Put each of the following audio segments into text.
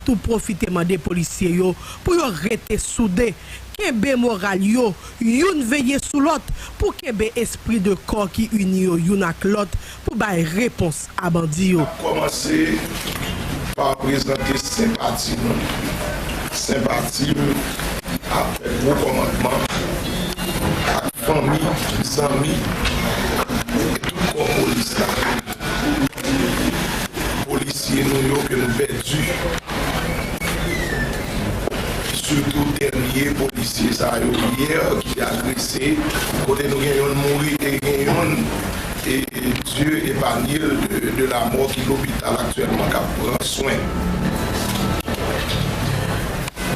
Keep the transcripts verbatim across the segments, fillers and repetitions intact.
tou pwofite mande polisye yo pou yo rete soude, kenbe moral yo, youn veye sou lòt, pou kenbe espri de kò ki ini yo youn ak lòt, pou bay repons a bandi yo. N ap kòmanse pa prezante senpati nou. Senpati m avèk wo kòmandman, ak fanmi, zanmi, e tout kò polis la. Polisye nou yo ke nou pèdi, sitou dènye polisye sa yo yè ki te agrese, kote nou gen yonn mouri e gen yonn, e, e Dieu épargne l de, de la mort, ki lopital aktyèlman k ap pran swen.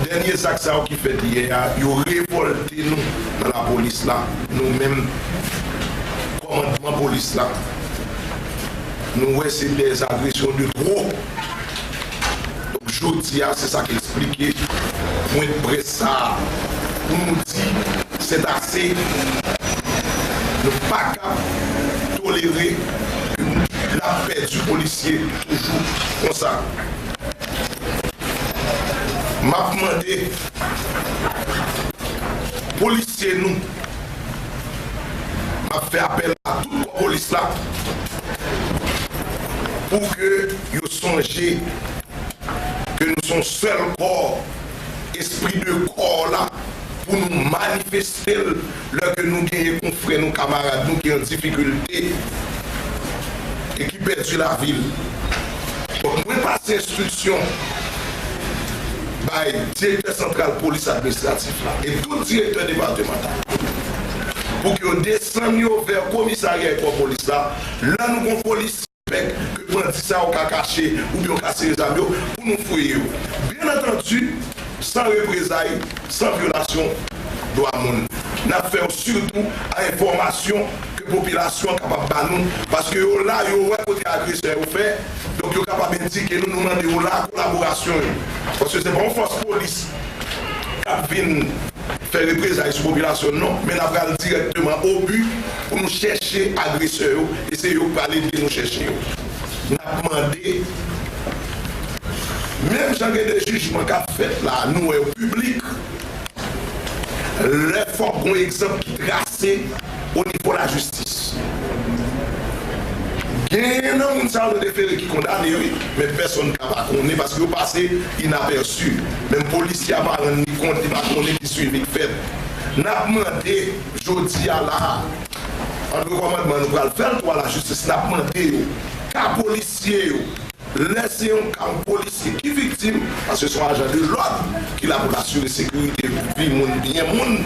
Dènye zak sa yo ki fèt yè a, yo revòlte nou nan lapolis la, nou menm kòmandman polis la. Nou wè se des agressions de trop. Donk, jodi a, se sa k eksplike pwen de près sa a, pou nou di, c'est assez. Nou pa ka tolere ke n ap pèdi polisye toujou konsa. M ap mande polisye nou, m ap fè apèl a tout kò polis la pou ke yo sonje ke nou se yon sèl kò, espri de kò la, pou nou manifeste l lè ke nou genyen konfrè nou, kamarad nou ki an difikilte e ki pèdi lavi l. Donk, mwen pase enstriksyon bay direktè santral polis administratif la e tout direktè depatmantal pou ke yo desann yo vè komisarya e kò polis la. Lè nou gon polis pèk ke bandi sa yo ka kache oubyen yo ka sere zam yo pou nou fouye yo. Byen antandi, san reprezay, san vyolasyon dwa moun. N ap fè yo sitou a enfòmasyon ke popilasyon an kapab ba nou, paske yo la, yo wè kote agresè yo fè, donk yo kapab endike nou, nou mande yo la kolaborasyon yo. Paske se pa yon fòs polis k ap vin fè reprezay sou popilasyon, non, men n ap pral dirèkteman o bi pou nou chèche agresè yo, e se yo k pral ede nou chèche yo. N ap mande, menm jan gen de jijman k ap fèt la, nou wè yo piblik, lè fòk gon egzanp ki trase o nivo lajistis. Genyen nan moun sa yo defere ki kondane, wi, men pèsonn ka pa konnen paske yo pase inapèsi. Menm polisye a pa rann li kont, li pa konnen ki swivi k fèt. N ap mande jodi a la, antre kòmandman nou pral fè l tou a lajistis, n ap mande yo, ka polisye yo, lè se yon ka yon polisye ki viktim, paske se yon ajan de lòd ki la pou l asire sekirite vi moun, byen moun,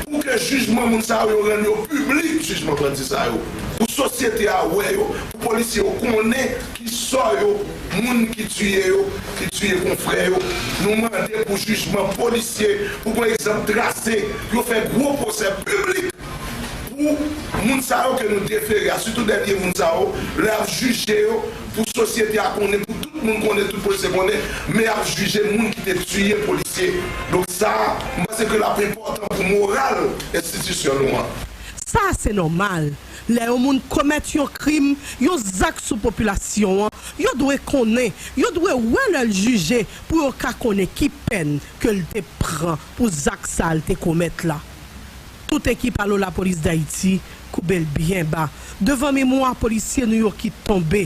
pou ke jijman moun sa yo, yo rann yo piblik, jijman bandi sa yo, pou sosyete a wè yo, pou polisye yo konnen ki sò yo, moun ki tiye yo, ki tiye konfrè yo. Nou mande pou jijman polisye, pou gon egzanp trase, yo fè gwo pwosè piblik pou moun sa yo ke nou defere a, sitou dènye moun sa yo, lè y ap jije yo, pou sosyete a konnen, pou tout moun konnen, tout polisye konnen, men y ap jije moun ki te tiye polisye. Donk sa, m panse ke l ap enpòtan pou moral enstitisyon nou an. Sa se nòmal. Lè yon moun komèt yon krim, yon zak sou popilasyon an, yo dwe konnen, yo dwe wè lè l jije pou yo ka konnen ki pèn ke l te pran pou zak sa l te komèt la. Tout ekip Alo Lapolis Dayiti koube l byen ba devan memwa polisye nou yo ki tonbe.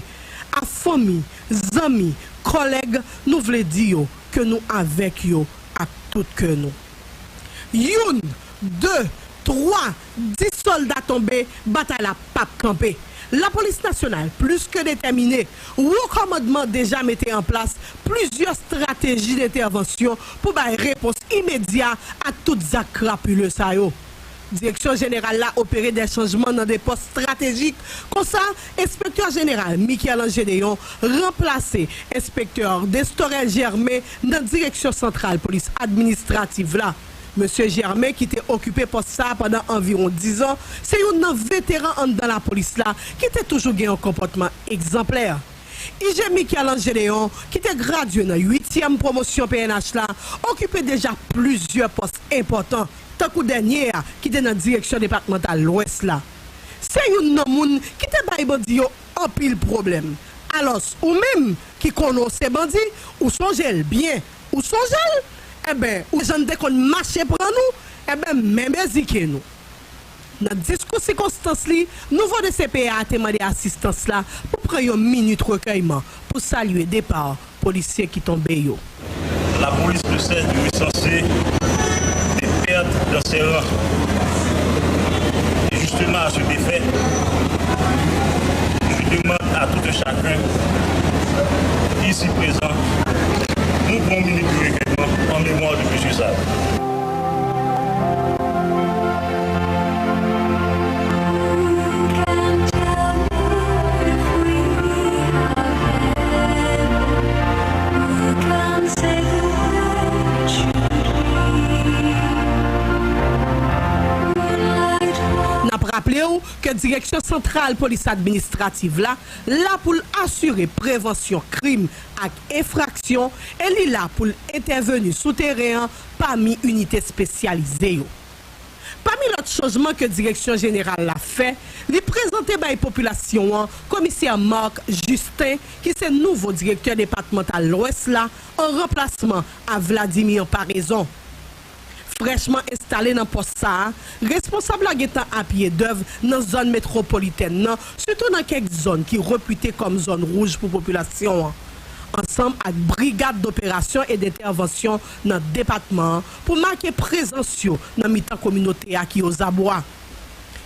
A fanmi, zanmi, kòlèg, nou vle di yo ke nou avèk yo ak tout kè nou. Youn, de, twa, dis sòlda tonbe, batay la p ap kanpe. Lapolis nasyonal plis ke detèmine. Wo kòmandman deja mete an plas plizyè estrateji dentèvansyon pou bay repons imedya a tout zak krapile sa yo. Direksyon jeneral la opere de chanjman nan de pòs estratejik. Konsa, enspektè jeneral Michel-Ange Deyon ranplase enspektè Destorel Germain nan direksyon santral polis administrativ la. Mesye Germain, ki te okipe pòs sa a pandan anviwon diz an, se youn nan veteran anndan lapolis la ki te toujou gen yon konpòtman egzanplè. I G Michel-Ange Deyon, ki te gradye nan uityèm pwomosyon P N H la, okipe deja plizyè pòs enpòtan, tankou dènye a ki te nan direksyon depatmantal Lwès la. Se youn nan moun ki te bay bandi yo anpil pwoblèm. Alòs, ou menm ki konnen w se bandi, ou sonje l byen, ou sonje l? Enben, ou jan n te konn mache pran nou, enben, men bezike nou. Nan diskou sikonstans li, nouvo D C P A a te mande asistans la pou pran yon minit rekèyman pou salye depa polisye ki tonbe yo. La police ne cesse de recenser des pertes dans ses rangs. Et justement, à cet effet, je demande à tout un chacun, ici présent, nous prenons une minute de recueillement en mémoire de monsieur Sall. N ap raple w ke Direksyon Santral Polis Administrativ la la pou l asire prevansyon krim ak enfraksyon e li la pou l entèveni sou teren an pami inite espesyalize yo. Pami lòt chanjman ke Direksyon Jeneral la fè, li prezante bay popilasyon an Komisè Marc Justin, ki se nouvo Direktè Depatmantal Lwès la, an ranplasman a Vladimir Paraison. Frèchman enstale nan pòs sa a, responsab la gentan apye dèv nan zòn metwopolitèn nan, sitou nan kèk zòn ki repite kòm zòn wouj pou popilasyon an, ansanm ak brigad doperasyon e dentèvansyon nan depatman an pou make prezans yo nan mitan kominote a ki ozabwa.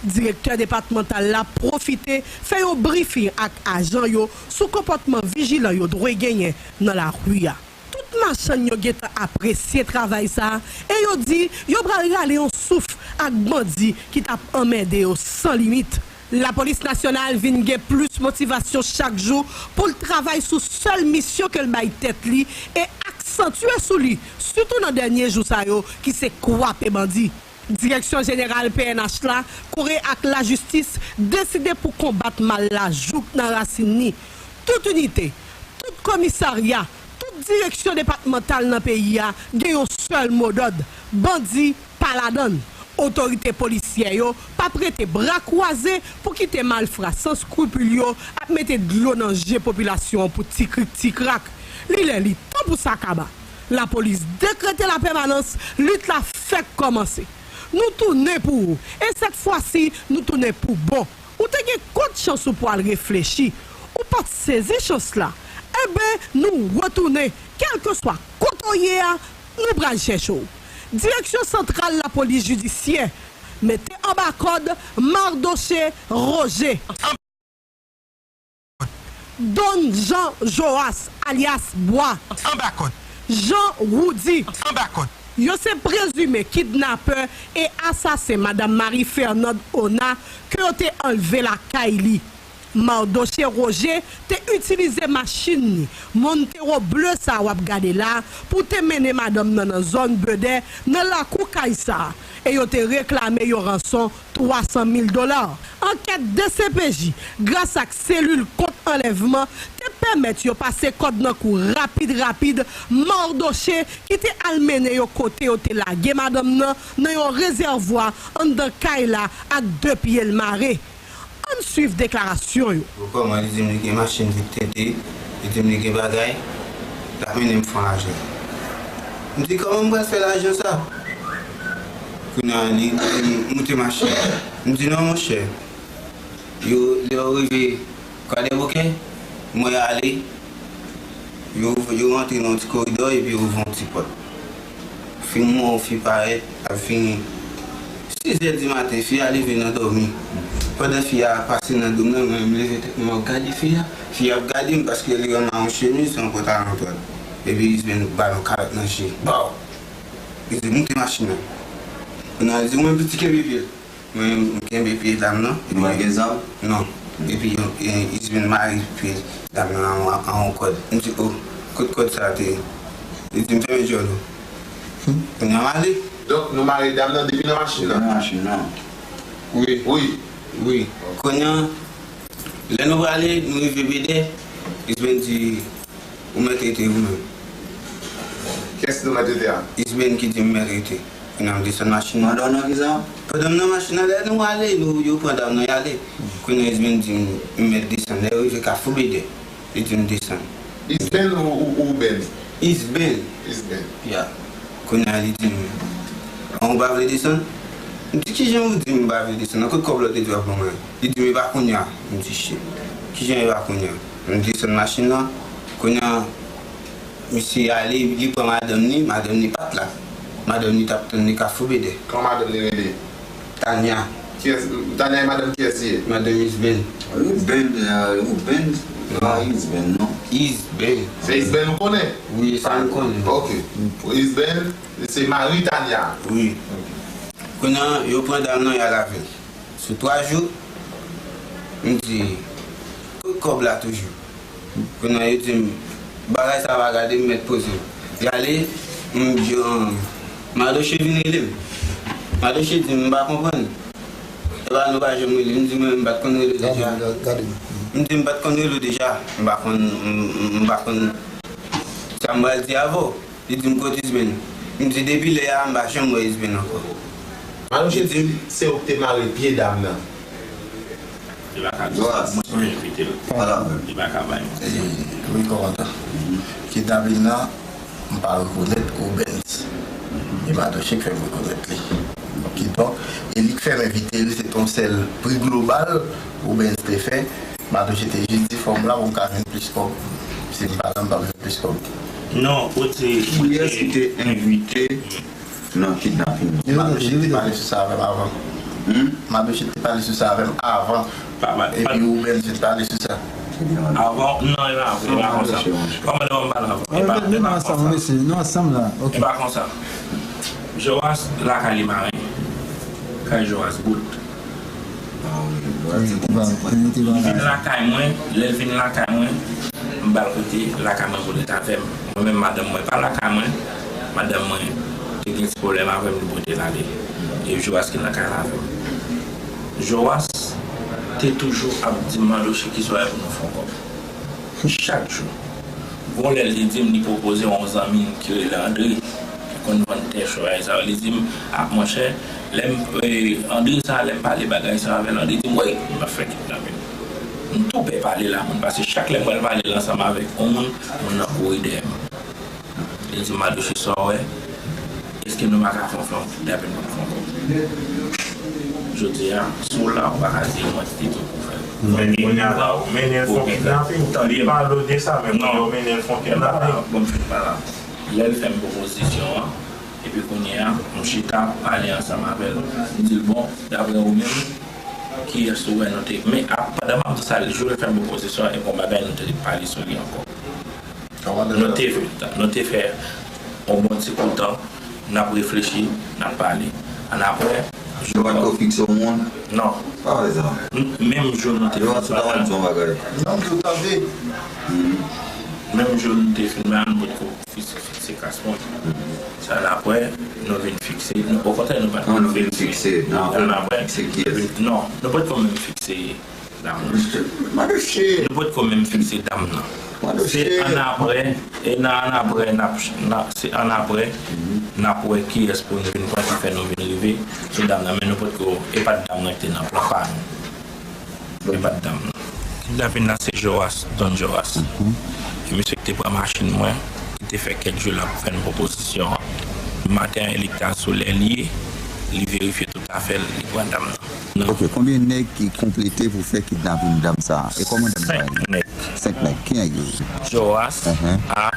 Direktè depatmantal la pwofite fè yon brifing ak ajan yo sou konpòtman vijilan yo dwe genyen nan lari a. Tout machann yo gentan apresye travay sa a e yo di yo pral rale yon souf ak bandi ki t ap anmède yo san limit. Lapolis Nasyonal vin gen plis motivasyon chak jou pou l travay sou sèl misyon ke l bay tèt li e aksantye sou li, sitou nan dènye jou sa yo, ki se kwape bandi. Direksyon Jeneral P N H la, kore ak lajistis, deside pou konbat mal la jouk nan rasin li. Tout inite, tout komisarya, tout direksyon depatmantal nan peyi a gen yon sèl modòd: bandi pa ladan l. Otorite polisyè yo p ap rete bra kwaze pou kite malfra san skripil yo ap mete dlo nan je popilasyon an pou ti krik ti krak. Li lè li tan pou sa kaba. Lapolis dekrete lapèmanans, lit la fèk kòmanse. Nou tounen pou ou, e sèt fwa si, nou tounen pou bon. Ou te gen kot chans ou pwal reflechi. Ou pa t sezi chans la. Enben, nou retounen. Kèlkeswa kote w ye a, nou pral chèche w. Direksyon Santral Lapolis Jidisyè mete anba kòd Mardoché Roger. Don Jean Joas, alyas Bwa. Anba kòd. Jean Roudy. Anba kòd. Yo se prezime kidnapè e asasen Madanm Marie Fernande Ona ke yo te anlve lakay li. Mardoché Roger te itilize machin li, Montero ble sa w ap gade la, pou te mennen madanm nan nan zòn Bedè, nan lakou kay sa, e yo te reklame yon ranson twa san mil dola. Ankèt D C P J, gras ak selil kont anlèvman, te pèmèt yo pase kòd nan kou rapid rapid Mardoché ki te al mennen yo kote yo te lage madanm nan, nan yon rezèvwa anndan kay la ak de pye l mare. Ann swiv deklarasyon yo. Kòman li di m li gen machin vit tente, li di m li gen bagay, l ap mennen m fè yon lajan. M di, kòman m pral fè lajan sa? Kounye a, li di m moute machin. M di, non, monchè. Yo, lè yo rive Kwadèboukè, mwen ale, yo, yo rantre nan yon ti koridò epi yo ouvri yon ti pòt. Fi m wè yon fi parèt, ap vini. Sizè di maten, fi a leve nan dòmi. Pandan fi a pase nan do m nan, mwen menm leve tèt mwen, m ap gade fi a. Fi a ap gade m paske li wè m a yon chemiz, yon pantalon dwat. Epi Isben ba l yon kalòt nan je. Baw! Li di, moute machin nan. Kounye a, li di, mwen piti kenbe pye l. Mwen, m kenbe pye dam nan. Ou pa gen zam? Non. Epi, e, Isben mare pye dam nan an, an yon kòd. M di, o, kot kòd sa a te ye? Li di m fèmen djòl ou. Kounye a m ale. Donk, nou mare dam nan depi nan machin nan? Depi nan machin nan. Wi. Wi. Wi. Kounye a, lè nou prale, nou rive Bedè, Isben di, ou mèt rete ou menm. Kiyès nou mèt rete a? Isben ki di m mèt rete. Kounye a m desann machin nan. Pandan w nan kisa? Pandan m nan machin nan, lè nou ale, nou, yo pran dam nan, y ale. Kounye a Isben di m, m mèt desann. Lè yo rive Kafou Bedè, Li di m desann. Isben ou, ou, ou Ben? Isben. Isben. Ya. Kounye a li di m, "An, ou pa vle desann?" M di, "Kijan ou di m pa vle desann? Nan kot kòb la w te di w ap ban mwen?" Li di m, "E pa kounye a." M di, "Shit. Kijan e pa kounye a?" M desann machin nan. Kounye a, misye ale, li pran madanm ni, madanm ni pa t la. Madanm ni t ap tann li Kafou Bedè. Kòman madanm ni rele? Tanya. Kiyès, Tanya e madanm kiyès li ye? Madanm Isben. Isben, euh, Isben, pa Isben, non. Isben. Se Isben ou konnen? Wi, sa m konnen. Ok. Isben, se mari Tanya. Wi. Kounye a, yo pran dam nan, y al avè l. Sou twa jou, m di, "Kot kòb la toujou?" Kounye a, yo di m, "Bagay sa pa gade, m mèt poze m." Y ale, m di, "An, Madoche vin rele m." Madoche di m, "M pa konprann. Epa nou pa janm rele." M di, "Mwen, m pa t konn rele w deja." Gade, gade. M di, "M pa t konn rele w deja. M pa konn, m, m, m pa konn sa m pral di avè w." Li di m, "Kot Isben?" M di, "Depi lè a, m pa janm wè Isben ankò." Madoche di, se ou ki te mare pye dam nan. Li pa ka di sa, mwen ki envite l. Li pa ka bay mwen. Wi, kòmandan. Kidnapin nan, m pa rekonèt Obens. E Madoche k fè m rekonèt li. Kidonk, e li k fè m envite l, se t on sèl pri global Obens te fè. Madoche te jis di fò m la pou m ka jwenn plis kòb. Si m pa la, m p ap jwenn plis kòb. Non, kote, kiyès ki te envite nan kidnapin nan? Madoche te pale sou sa avè m avan. Hmm? Madoche te pale sou sa avè m avan. Epi ou menm, se te pale sou sa. Avan, non, e pa, e pa konsa. Kòmandan, m pale avan. E pa, e pa konsa. E pa konsa. Joas lakay li mare. Kay Joas bout. Li vin lakay mwen, lè l vin lakay mwen, m ba l kote lakay mwen pou l ret avè m. Mwen menm, madanm mwen pa lakay mwen, madanm mwen te gen ti pwoblèm avè m, li pote l ale. E Joas ki lakay la avè m. Joas te toujou ap di m, "Mandoche, ki swa pou nou fè yon kòb?" Chak jou. Gon lè l te di m li pwopoze yon zanmi l ki rele Andre, ki konn vann tè chway sa yo. Li di m, "A, monchè, lè m, e, Andre sa, lè m pale bagay sa avè l, Andre di m, 'Wi, m ap fè kidnapin.'" M tou pè pale la, moun, paske chak lè m pral pale l ansanm avèk yon moun, moun nan kouri dèyè m. Li di m, "Madoche, sa w wè, èske nou pa ka fè yon, fè yon kidnapin pou nou fè yon kòb?" Jodi a, si w la, ou pa ka di mwen ki te di w pou fè l. Men kounye a la, ou mennen l fè yon kidnapin. Li pale w de sa, men kounye a ou mennen l fè yon kidnapin. Bon, m fin pa la. Lè l fè m pwopozisyon an, epi kounye a, m chita pale ansanm avè l. M di l, "Bon, daprè ou menm, kiyès ou wè nou te?" Men, a, pandan m ap di sa, jou l fè m pwopozisyon an, e gon bagay nou te pale sou li ankò. Nou te, nou te fè yon bon ti kou tan, n ap reflechi, n ap pale. Annapre, nou pa t ko fikse yon moun? Non. Pa vre sa. Menm jou nou te fin pale. Menm jou nou te fin pale, nou pa t ko fikse, fikse klas moun. Sa annapre, nou vin fikse, nou, okontrè, nou pa t ko fikse. Annapre, non, nou pa t ko menm fikse dam nan. Nou pa t ko menm fikse dam nan. Se annapre, e nan annapre, n ap, n ap, se annapre, n ap wè kiyès pou n vin pran ki fè nou vin rive sou dam nan. Men nou pa t ko, e pa t dam nan ki te nan plan pa nou. E pa t dam nan. Kidnapin nan se Joas, Don Joas. E misye ki te pran machin mwen, ki te fè kèk jou l ap fè m pwopozisyon an. Maten an, e li ki t al sou lè li ye, li verifye tout afè l, li pran dam nan. Ok, konbyen nèg ki konplete pou fè kidnapin dam sa a? E kòman dam sa a ye? Senk nèg. Senk nèg. Ki nèg yo? Joas, A,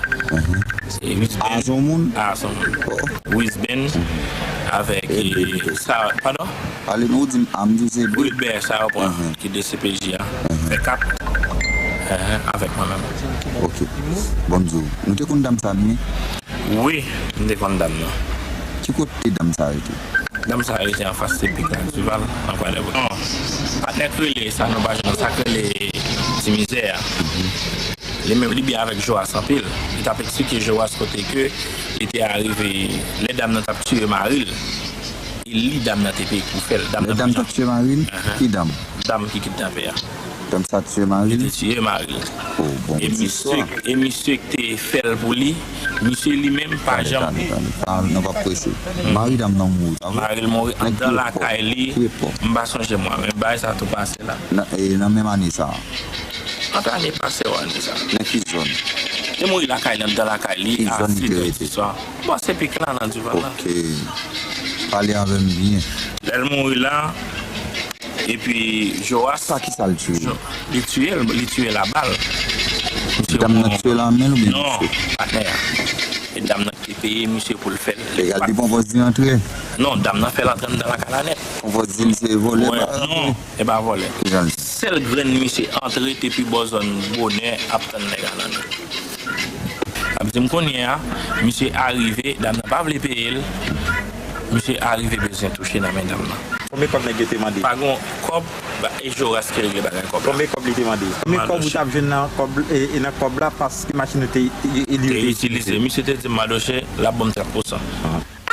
e Wisben. A se yon moun? A se yon moun. Wisben, avèk, e, sa, padon? Pale nou, ou di m A, m di w se Wi, Wilbert, sa yo pran, ki D C P J a. Fè kat. Avèk mwen menm. Ok. Bon, m di w, nou te konn dam sa byen? Wi, m te konn dam nan. Ki kote dam sa rete? Dam sa rete anfas T P K Duval, nan Kwadèboukè. Non, patnè k rele, sa nou pa jwenn, sa k rele Ti Mizè a. Li menm, li byen avèk Joas anpil. Li t ap eksplike Joas kote ke li te arive, lè dam nan t ap tiye mari l. E li dam nan te peye pou fè l. Lè dam t ap tiye mari l? Ki dam? Dam ki kidnape a. Dam sa tiye mari l? Li te tiye mari l. Oh, bon, e misye, e misye ki te fè l pou li, misye li menm pa janm. Tande, tande, tande. Nou p ap prese. Mari dam nan mouri, pa vre? Mari l mouri anndan lakay li. M pa sonje mwa, men bagay sa tou pase la. Nan, e nan menm ane sa a? Ant ane pase yo ane sa. Nan ki zòn? Li mouri lakay li, anndan lakay li, a sis è diswa. Bò, se pik la, nan divan la. Ok. Pale avè m byen. Lè l mouri la, epi Joas. Pa ki sa l tiye? Jo-, li tiye l, li tiye l a bal. Dam nan tiye l a men l oubyen misye? Non, patnè a. E dam nan ki te peye misye pou l fè l. Egal, li pran pòz li antre? Non, dam nan fè l antre anndan lakay la nèt. Pran pòz li se vòlè? Non, e pa vòlè. Sèl grenn misye antre te pi bò zòn bonè ap tann nèg a nan nèt. Ap di m kounye a, misye arive, dam nan pa vle peye l. Misye arive bezwen touche nan men dam nan. Konbyen kòb nèg yo te mande? Pa gon kòb, ba, e Joras ki regle bagay kòb la. Konbyen kòb li te mande? Konbyen kòb ou t ap jwenn nan kòb, e, e nan kòb la paske machin ou te, e, e, li te itilize? Misye te di m, Madoche, l ap ban m trant pousan.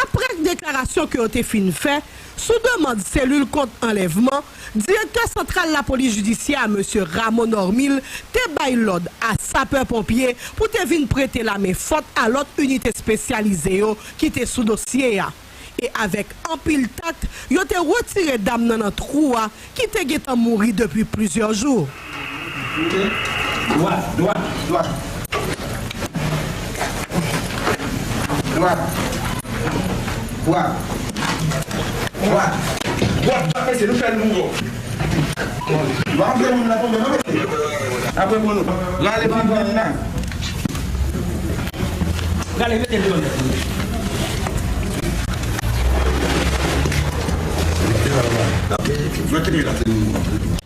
Aprè deklarasyon ke yo te fin fè, sou demann selil kont anlèvman, direktè santral lapolis jidisyè a, mesye Rameau Normil, te bay lòd a sapè ponpye pou te vin prete lamen fòt a lòt inite espesyalize yo ki te sou dosye a. E avèk anpil tak, yo te retire dam nan nan twou a ki te gentan mouri depi plizyè jou. Dwat, dwat, dwat. Dwat. Dwat. Dwat. Dwat, dwat, mesye, nou fè l mouri. Yo antre moun nan tonbe, non, mesye. Apre pou nou. Rale pil moun nan. Rale, mete l deyò nèt.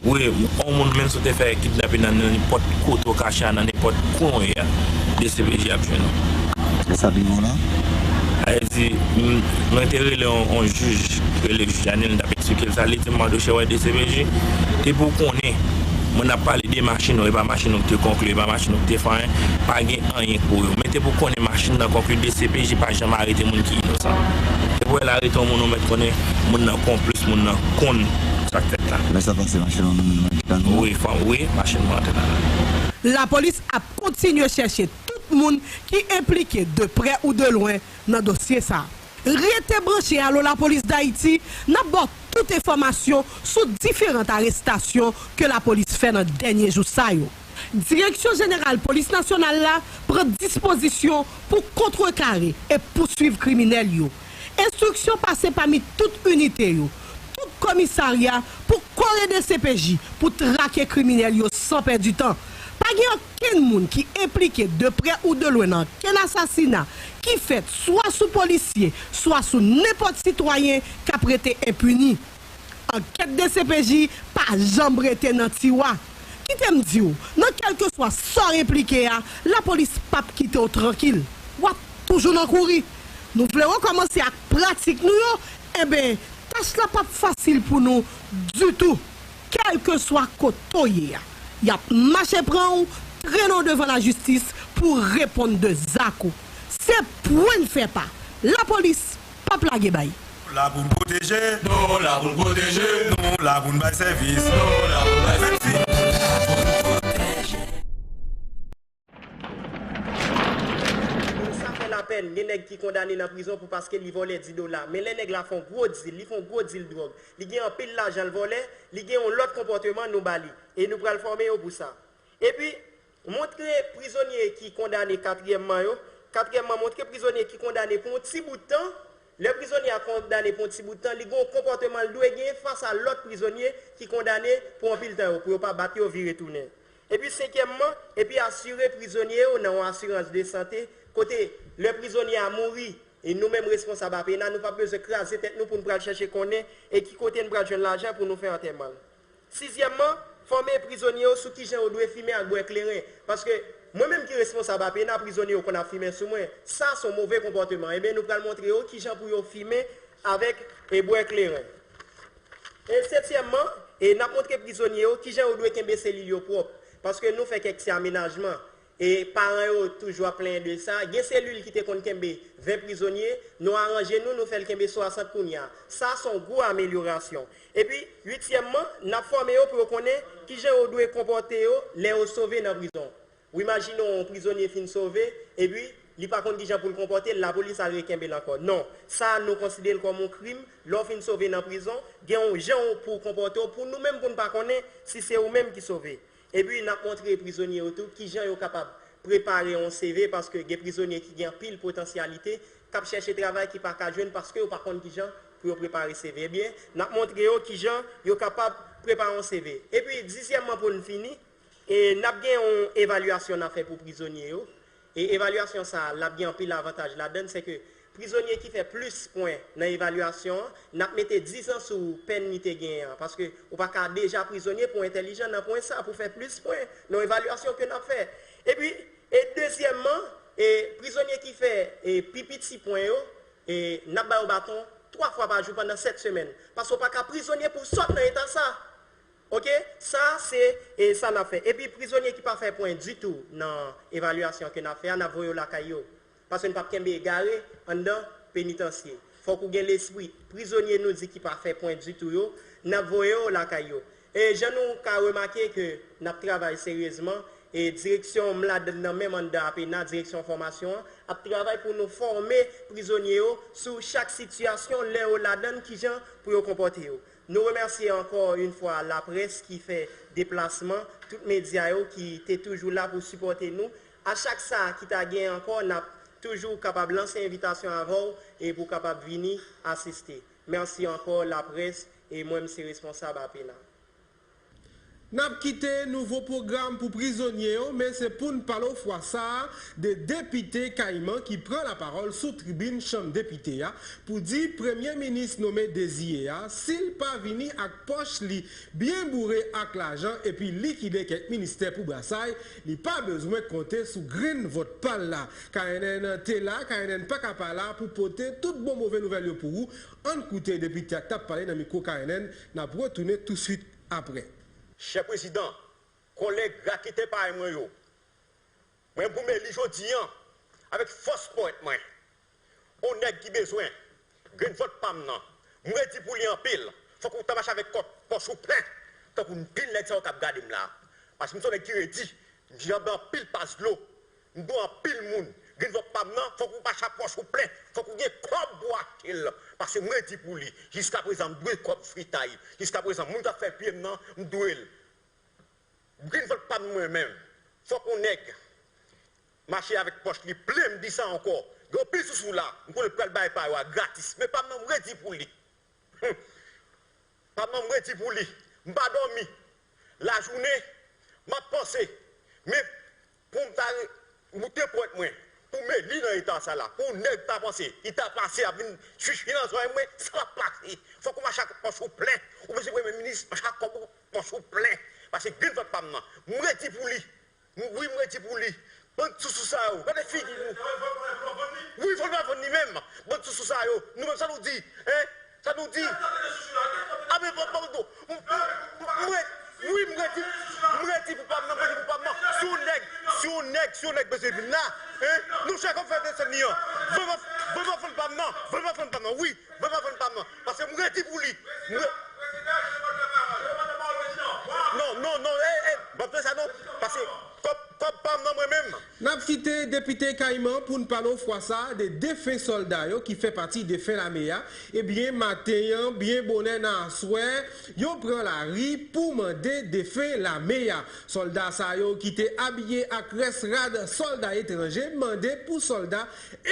Wi, yon moun menm si w te fè kidnape nan nenpòt kote w kache a, nan nenpòt kwen w ye a, D C P J ap jwenn ou. E sa pi bon la? Sa vle di, m, mwen te rele yon, yon jij, rele jij Janil, m t ap eksplike l sa, li di m, Madoche, wè D C P J, depi w konnen, moun ap pale de machin ou, e pa machin ou ki te konkli, e pa machin ou ki te fè anyen, pa gen anyen pou yo. Men depi w konnen machin nan konkli, D C P J pa janm arete moun ki inosan. Depi w wè l arete yon moun, ou mèt konnen moun nan konplis, moun nan konn sa k fèt la. Lè sa pase, machin nan nan nan nan. Wi, fò, wi, machin mwen antre nan nan. Lapolis ap kontinye chèche tout moun ki enplike de prè ou de lwen nan dosye sa a. Rete branche Allo Lapolis Dayiti, n ap ba w tout enfòmasyon sou diferan arestasyon ke lapolis fè nan dènye jou sa yo. Direksyon Jeneral Polis Nasyonal la pran dispozisyon pou kontrekare e pouswiv kriminèl yo. Enstriksyon pase pami tout inite yo, tout komisarya pou kore D C P J pou trake kriminèl yo san pèdi tan. Pa gen okenn moun ki enplike de prè ou de lwen nan okenn asasina ki fèt swa sou polisye, swa sou nenpòt sitwayen k ap rete enpini. Ankèt D C P J pa janm rete nan tiwa. Kite m di w, nan kèlkeswa sa w enplike a, lapolis p ap kite w trankil. W ap toujou nan kouri. Nou vle rekòmanse ak pratik nou yo? Enben, tach la p ap fasil pou nou ditou. Kèlkeswa kote w ye a, y ap mache pran w, trennen w devan lajistis pou w reponn de zak ou. Se pwen n fè pa. Lapolis p ap lage bay. Nou la pou n pwoteje. Nou la pou n pwoteje. Nou la pou n bay sèvis. Nou la pou n bay sèvis. Sa fè lapèn, gen nèg ki kondane nan prizon pou paske li vòlè dis dola. Men lè nèg la fè yon gwo dil, li fè yon gwo dil dwòg, li gen anpil lajan l vòlè, li gen yon lòt konpòteman nou ba li. E nou pral fòme yo pou sa. Epi, montre prizonye ki kondane katriyèmman yo, katriyèmman, montre prizonye ki kondane pou yon ti bout tan, lè prizonye a kondane pou yon ti bout tan, li gen yon konpòteman l dwe genyen fas a lòt prizonye ki kondane pou anpil tan yo, pou yo pa bat yo, vire tounen. Epi senkyèmman, epi asire prizonye yo nan yon asirans de sante, kote lè prizonye a mouri, e nou menm responsab A P N A, nou p ap bezwen kraze tèt nou pou n pral chèche konnen e ki kote n pral jwenn lajan pou nou fè antèman l. Sizyèmman, fòme prizonye yo sou kijan yo dwe fimen ak bwè kleren. Paske mwen menm ki responsab A P N A, prizonye yo konn ap fimen sou mwen. Sa se yon move konpòteman. Ebyen, nou pral montre yo kijan pou yo fimen avèk, e, bwè kleren. E setyèmman, e n ap montre prizonye yo kijan yo dwe kenbe selil yo pwòp. Paske nou fè kèk ti amenajman. E paran yo toujou ap plenyen de sa. Gen selil ki te konn kenbe ven prizonye, nou aranje nou, nou fè l kenbe swasant kounye a. Sa se yon gwo amelyorasyon. Epi, uityèmman, n ap fòme yo pou yo konnen kijan yo dwe konpòte yo lè yo sove nan prizon. Ou imajine w, yon prizonye fin sove, epi li pa konn kijan pou l konpòte l, lapolis al rekenbe l ankò. Non, sa a nou konsidere l kòm yon krim. Lè w fin sove nan prizon, gen yon jan pou w konpòte w, pou nou menm pou n pa konnen si se ou menm ki sove. Epi n ap montre prizonye yo tou kijan yo kapab prepare yon C V, paske gen prizonye ki gen anpil potansyalite, k ap chèche travay, ki pa ka jwenn paske yo pa konn kijan pou yo prepare C V. Ebyen, n ap montre yo kijan yo kapab prepare yon C V. Epi, dizyèmman, pou n fini, e n ap gen yon evalyasyon n ap fè pou prizonye yo. E evalyasyon sa a, l ap gen anpil avantaj ladan l, se ke prizonye ki fè plis pwen nan evalyasyon an, n ap mete diz an sou pèn li te genyen an, paske ou pa ka deja prizonye pou entèlijan nan pwen sa, pou fè plis pwen nan evalyasyon ke n ap fè. Epi, e dezyèmman, e prizonye ki fè, e pi piti pwen yo, e n ap ba yo baton twa fwa pa jou pandan sèt semèn, paske ou pa ka prizonye pou w sot nan eta sa. Oke, sa se, e, sa n ap fè. Epi prizonye ki pa fè pwen ditou nan evalyasyon ke n ap fè a, n ap voye yo lakay yo. Paske n p ap kenbe egare anndan penitansye. Fòk ou gen lespri prizonye nou di ki pa fè pwen ditou yo, n ap voye yo lakay yo. E jan nou ka remake ke n ap travay seryezman, e direksyon m ladan nan menm anndan APENA, direksyon fòmasyon an, ap travay pou nou fòme prizonye yo sou chak sitiyasyon lè yo ladan l, kijan pou yo konpòte yo. Nou remèsye ankò yon fwa laprès ki fè deplasman, tout medya yo ki te toujou la pou sipòte nou. A chak sa ki ta gen ankò, n ap toujou kapab lanse envitasyon avè w e pou w kapab vini asiste. Mèsi ankò, laprès, e mwen, m se responsab APENA. N ap kite nouvo pwogram pou prizonye yo, men se pou n pale w fwa sa a de depite Kayiman ki pran lapawòl sou tribin chanm depite a pou di premye minis nome deziye a, si l pa vini ak pòch li byen boure ak lajan epi likide kèk ministè pou brasay, li pa bezwen konte sou grenn vòt pa l la. K N N te la, K N N pa ka pa la pou pote tout bon move nouvèl yo pou ou. Ann koute depite a k t ap pale nan mikwo K N N, n ap retounen touswit apre. Chè prezidan, kòlèg raketè parèy mwen yo, mwen goumen li jodi an avèk fòs powèt mwen. On nèg ki bezwen grenn vòt pa m nan, m redi pou li anpil. Fòk ou ta mache avèk kòt pòch ou plen, tankou anpil nèg sa yo k ap gade m la. Paske m se on nèg ki redi, m janbe anpil pas dlo, m dwe anpil moun. Grenn vòt pa m nan, fòk ou mache ak pòch ou plen, fòk ou gen kòb pou w achte l. Paske m redi pou li. Jiskaprezan, m dwe kòb fritay. Jiskaprezan, moun k ap fè pye m nan, m dwe l. Grenn vòt pa m mwen menm. Fòk on nèg mache avèk pòch li plen, m di sa ankò. Gen anpil sousou la, m konnen pral bay pa yo a gratis. Men pa m nan, m redi pou li. Humm. Pa m nan, m redi pou li. M pa dòmi. Lajounen, m ap panse. Men pou m ta re-, moute pòt mwen, pou m met li nan eta sa la, pou nèg ta panse, li ta pase, ap vin chichi nan zòrèy mwen, sa p ap pase. Fòk ou mache ak pòch ou plen. Ou bezwen premye minis, mache ak kòb ou, pòch ou plen. Paske grenn vòt pa m nan, m redi pou li. M, wi, m redi pou li. Bann sousou sa yo, gade figi nou. Wi, fò n pa vann li menm. Bann sousou sa yo, nou menm sa nou di, en? Sa nou di? A, men, pa, pa, pa, m, m, m, m redi, wi, m redi, m redi pou pa m nan, m redi pou pa m nan. Si yon nèg, si yon nèg, si yon nèg bezwen vin la, en? Nou chèche kòb fè desann li an. Vann m, vann m vann pa m nan, vann m vann pa m nan, wi. Vann m vann pa m nan. Paske m redi pou li. M re-, non, non, non, eh, eh, m ap fè sa non. Paske kòb, kòb pa m nan mwen menm. N ap site depite Kayiman pou n pale w fwa sa a de defen sòlda yo ki fè pati defen lame a. Ebyen, maten an, byen bonè nan aswè, yo pran lari pou mande defen lame a. Sòlda sa yo ki te abiye ak rès rad sòlda etranje mande pou sòlda